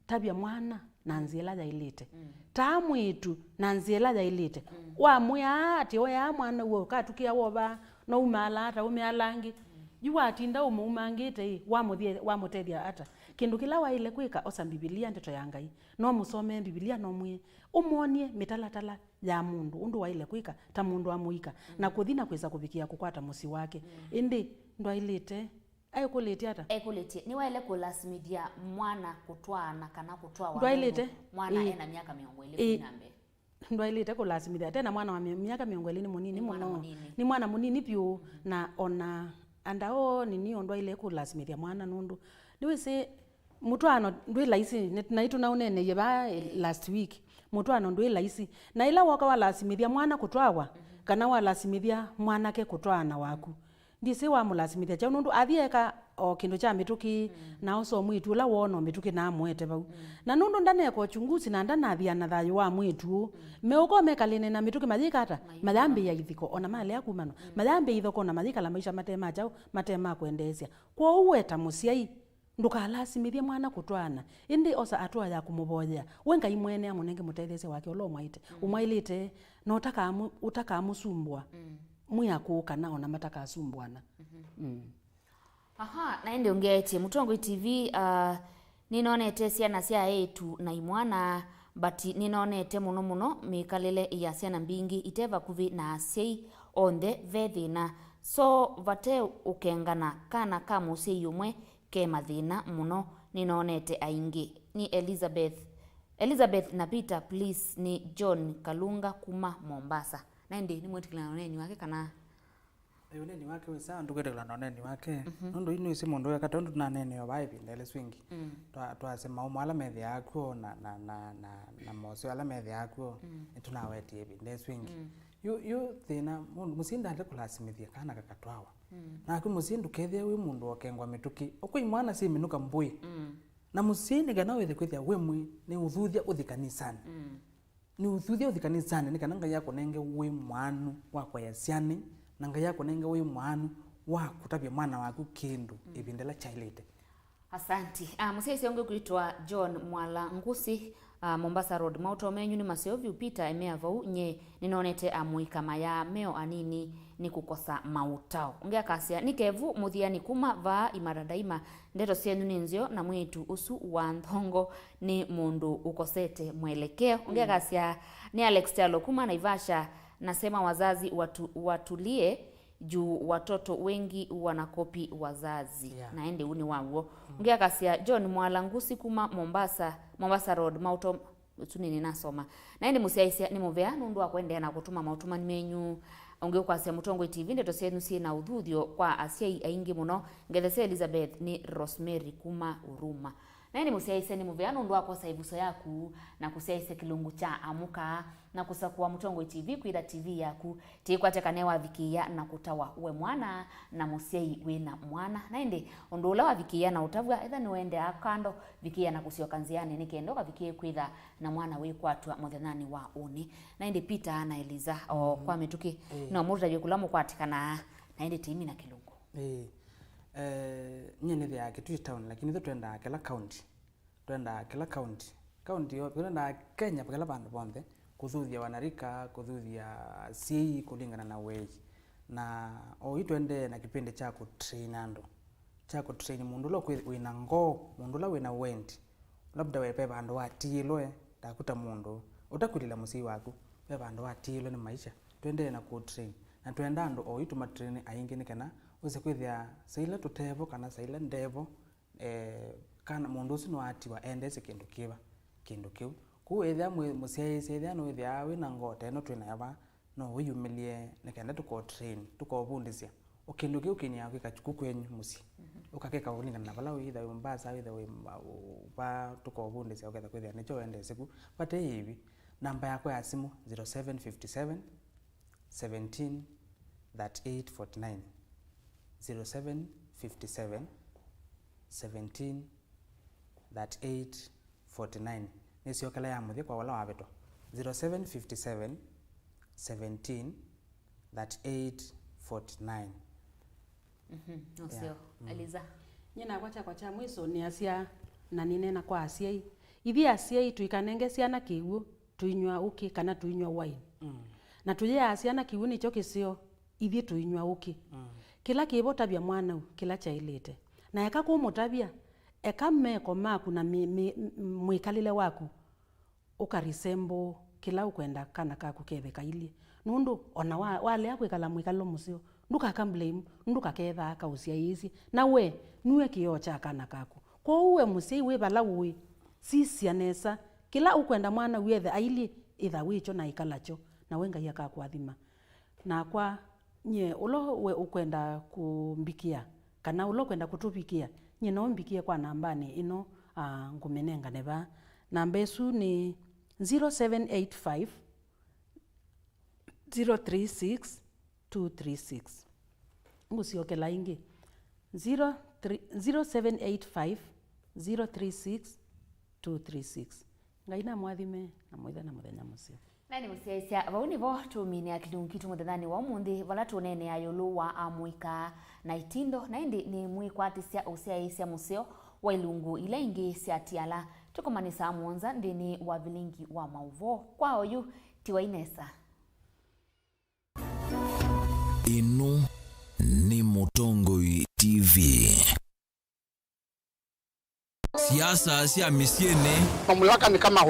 tavya mwana na nzĩa ĩla yaĩlĩte. Mm. Taa mwĩĩtu na nzĩa ĩla yaĩlĩte. Mm. Wamwĩa atĩ oyaa mwana ũo, ũkatukĩa wovaa, no umaala ata, ũmeala angĩ. Mm. Yu watinda ũmũumangĩte-ĩ, wamũthie-, wamũtethya ata? Kĩndũ kĩla waĩle kwĩka, osa Mbivilia, ndeto ya Ngai. No mũsomee Mbivilia, no mwĩe, ũmwonie mĩtalatala ya mũndũ, ũndũ waĩle kwĩka ta mũndũ wa mũika, mm, na kũthi na kwĩsa kũvikĩa kũkwata mũsyĩ wake. Mm. Ĩndĩ ndwaĩlĩte, aĩkũlĩtye ata? Ekũlĩtye, nĩwaĩle kũlasimĩthya mwana kũtwaana kana kũtwawa nũndũ mwana, ĩĩ, ena myaka mĩongo ĩlĩ, ĩĩ, kũthi na mbee? Ndwaĩlĩte kũlasimĩthya. Tena mwana wa mĩ-, myaka mĩongo ĩlĩ nĩ mũnini mũno. Nĩ mwana mũnini. Nĩ mwana mũnini vyũ, mm-hmm, na ona andũ ao nini o ndwaĩle kũlasimĩthya mwana nũndũ nĩwĩsĩ mũtwaano ndwĩ laisi, nĩ-, naĩ tũnaũneeneie vaa, eh, last week. Mũtwaano ndwĩ laisi. Na ĩla woka walasimĩthya mwana kũtwawa, mm-hmm, kana walasimĩthya mwanake kũtwaana waku, ndyĩsĩ wamũlasimĩthya kyaũ, nũndũ athi eka o kĩndũ kya mĩtũkĩ, mm, na osa o mwĩĩtu ũla woona o mĩtũkĩ na amũete vau. Mm. Na nũndũ ndaneka ũchunguzi na ndanathiana thayũ wa mwĩĩtu ũũ, mm, meũka o mekalĩne na mĩtũkĩ mayĩka ata? Mayambĩĩa ithiko, ona malea kumanwa. Mm. Mayambĩĩa ithoko na mayĩkala maisha mate ma kyaũ, mate ma kwendeesya. Kwoou we ta mũsyai, ndũkalasimĩthye mwana kũtwaana, ĩndĩ osa hatua ya kũmũvoyea we Ngai mwene amũnenge mũtetheesya wake ũla ũmwaĩte, mm, ũmwaĩlĩte, na ũtakamũ-, ũtakamũsumbũa, mm, mwĩ akũũ kana ona matakasumbũana. Mm-hmm. Mm. Aha, na ĩndĩ ũngĩ aĩtye, Mũtongoi T V, ah, nĩnonete syana sya eĩtu na imwana, but nĩnonete mũno mũno mĩkalĩle ya syana mbingĩ ite vakuvĩ na asyai onthe ve thĩna. So, vate ũkengana, kana ka mũsyai ũmwe ke mathĩna mũno, nĩnonete aingĩ. Nĩ Elizabeth, Elizabeth na Peter, please, nĩ John Kalunga kuma Mombasa. Na ĩndĩ nĩmwĩtĩkĩlana na ũneeni wake kana? Ĩ, ũneeni wake wĩ sawa, ndũkwĩtĩkĩlana na ũneeni wake. Mhm. Nũndũ yu nĩwĩsĩ mũndũ weka tondũ tũnaneenea vaa ĩvinda ĩla swingi. Mm. Twa-, twasya maũmũ ala methĩaa kw'o na, na, na, na, na moseo ala methĩaa kw'o, mm, nĩtũnawetie ĩvinda ĩla swingi. Mm. Yu, yu thĩna, mũndũ mũsyai ndate kũlasimĩthya kana kakatwawa. Mm. Naku mũsyai ndũkethĩe wĩ mũndũ wa ũkengwa mĩtũkĩ. Ũkwĩ imwana syĩminũka mbũĩ. Mm. Na mũsyai nĩ kana wĩthe kwĩthĩa wĩ mwĩ, nĩ ũthuthya ũthi kanisanĩ. Mm. Nĩ ũthuthya ũthi kanisanĩ nĩ kana Ngai akũnenge wĩ mwanu wa kũea syana, na Ngai akũnenge wĩ mwanu wa kũtavya mwana waku kĩndũ, mm, ĩvinda ĩla kyaĩlĩte. Asanti. Ah, mũsyaĩĩsya ũngĩ ũkwĩtwa John Mwala Ngusi, ah, Mombasa Road. Maũtao menyu nĩ maseo vyũ. Peter, emea vau, nye nĩnonete amũika mayaa meo anini nĩ kũkosa maũtao. Ũngĩ akasya, nĩ Kevu Mũthiani kuma vaa Imara Daima. Ndeto syenyu nĩ nzeo, na mwĩĩtu ũsu wa nthongo nĩ mũndũ ũkosete mwelekeo. Ũngĩ, mm, akasya, nĩ Alex Kyalo kuma Naivasha, nasema wazazi watu-, watulie juu watoto wengi wanakopi wazazi. Yeah. Na ĩndĩ ũu nĩ waw'o. Mm. Ũngĩ akasya, John Mwala Ngusi kuma Mombasa, Mombasa Road, maũtao ũsu nĩ nĩnasoma. Na ĩndĩ mũsyaĩĩsya nĩ mũvea nũndũ wa kũendeea na kũtũma maũtũmani menyu. Ũngĩ ũkwasya, Mũtongoi T V, ndeto syenyu syĩ na ũthuthyo kwa asyai aingĩ mũno. Ngethesya Elizabeth nĩ Rosemary kuma Huruma. Na ĩndĩ mũsyaĩĩsya nĩ mũvea nũndũ wa kwosa ĩvuso yaku na kũsyaĩĩsya kĩlungu kya Amũka na kũsakũa Mũtongoi T V kwĩtha T V yaku. Tĩkwatya kana wavikĩĩa na kũtawa we mwana na mũsyai wĩ na mwana. Na ĩndĩ ũndũ ũla wavikĩĩa na ũtavw'a, etha nĩũendeaa kando, vikĩĩa na kũsyoka nzĩanĩ nĩ kenda ũkavikĩe kwĩtha na mwana wĩkwatw'a mũthenyanĩ wa ũnĩ. Na ĩndĩ Peter na Eliza, o, mhm, kwa mĩtũkĩ, ĩĩ, no mũtũtavye kũla mũkwatĩkanaa na ĩndĩ tĩimi na kĩlungu. Ĩĩ. Eh, nyie nĩthĩaa Kitui town, lakini ithyĩ twendaa kĩla county. Twendaa kĩla county. County yo, twendaa Kenya, kĩla vandũ vonthe, kũthuthya wanarika, kũthuthya asyai kũlingana na ũei. Na oyu tũendee na kĩpindi kya kũtrain andũ, kya kũtrain mũndũ ũla ũkwĩ-, wĩna ngoo, mũndũ ũla wĩna wendi. Labda we ve vandũ watiĩlwe, taku ta mũndũ ũtakwĩlĩla mũsyai waku, ve vandũ watiĩlwe nĩ maisha. Tũendee na kũtrain. Na twenda andũ oyu tũmatrain aingĩ nĩ kana wĩse kwĩthĩa saa ila tũtevo kana saa ila ndevo, eh, kana mũndũ ũsu nĩwatiwa endeesye kĩndũ kĩva, kĩndũ kĩu. Kwoou ethĩa mwĩ mũsyaĩĩsya, ethĩa nĩwĩthĩaa wĩ na ngoo ta ĩno twĩ nayo vaa, no wĩyumĩlye nĩ kenda tũko train, tũkovundĩsya. O kĩndũ kĩu kĩnyaa kwĩka ku kwenyu mũsyĩ. Ũkakĩka kũlingana na vala wĩ, either wĩ Mombasa, either wĩ ma-, ũ-, va tũkovundĩsya, ũketha kwĩthĩa nĩkyo wendesye ku. Vate ĩvi, namba yakwa ya simũ, zero seven fifty seven, seventeen, thirty-eight, forty-nine. Zero seven fifty seven, seventeen, thirty-eight, forty-nine. Nĩsyokela ya mũthya kwa vala wavĩtwa. Zero seven fifty seven, seventeen, thirty-eight, forty-nine. Mhm, ũseo. Yeah. Mm. Eliza. Nyie nakwa kyakwa kya mwiso nĩ asya, na nĩneena kwa asyai. Ithyĩ asyai tũikanenge syana kĩw'ũ tũinyw'a ũkĩ kana tũinyw'a wine. Mm. Na tũyĩaa syana kĩw'ũ nĩkyo kĩseo, ithyĩ tũinyw'a ũkĩ. Mm. Kĩla kĩvo, tavya mwanau kĩla kyaĩlĩte. Na eka kũmũtavya, eka meko maku na mĩ-, mĩ-, mwĩkalĩle waku ũka resemble kĩla ũkwenda kana kaku kethĩka ilyĩ. Nũndũ ona wa-, walea kwĩkala mwĩkalĩlo mũseo, ndũkaka blame, ndũkakethaa kaũsyaĩĩsye. Na we, nue kĩoo kya kana kaku. Kwoou we mũsyai wĩ vala ũĩ, sisya nesa. Kĩla ũkwenda mwanau ethe ailyĩ, ĩtha wĩkyo na ĩkala kyo, na we Ngai akakũathima. Nakwa nyie, ũla we ũkwenda kũmbikĩa, kana ũla ũkwenda kũtũvikĩa, nyie no ũmbikĩe kwa nambanĩ ĩno, ah, ngũmĩnengane vaa. Namba ĩsu nĩ zero seven eight five, zero three six, two three six. Ngũsyokela ĩngĩ. Zero three, zero seven eight five, zero three six, two three six. Ngai namwathime na mwĩthe na mũthenya mũseo. Na nĩ mũsyaĩĩsya, vau nĩvo tũminĩa kĩlungu kitũ mũthenyanĩ wa ũmũnthĩ, vala tũneenea ĩũlũ wa amũika na itindo, na ĩndĩ nĩ mwĩkwatĩsya ũsyaĩĩsya mũseo wa ilungu ila ingĩ sya tiala. Tũkomane saa mũonza nthĩnĩ wa vilingi wa maũvoo. Kwa oyu, tiwai nesa. Ĩno nĩ Mũtongoi T V. Siasa sya mĩsyĩnĩ. Mamlaka ni kama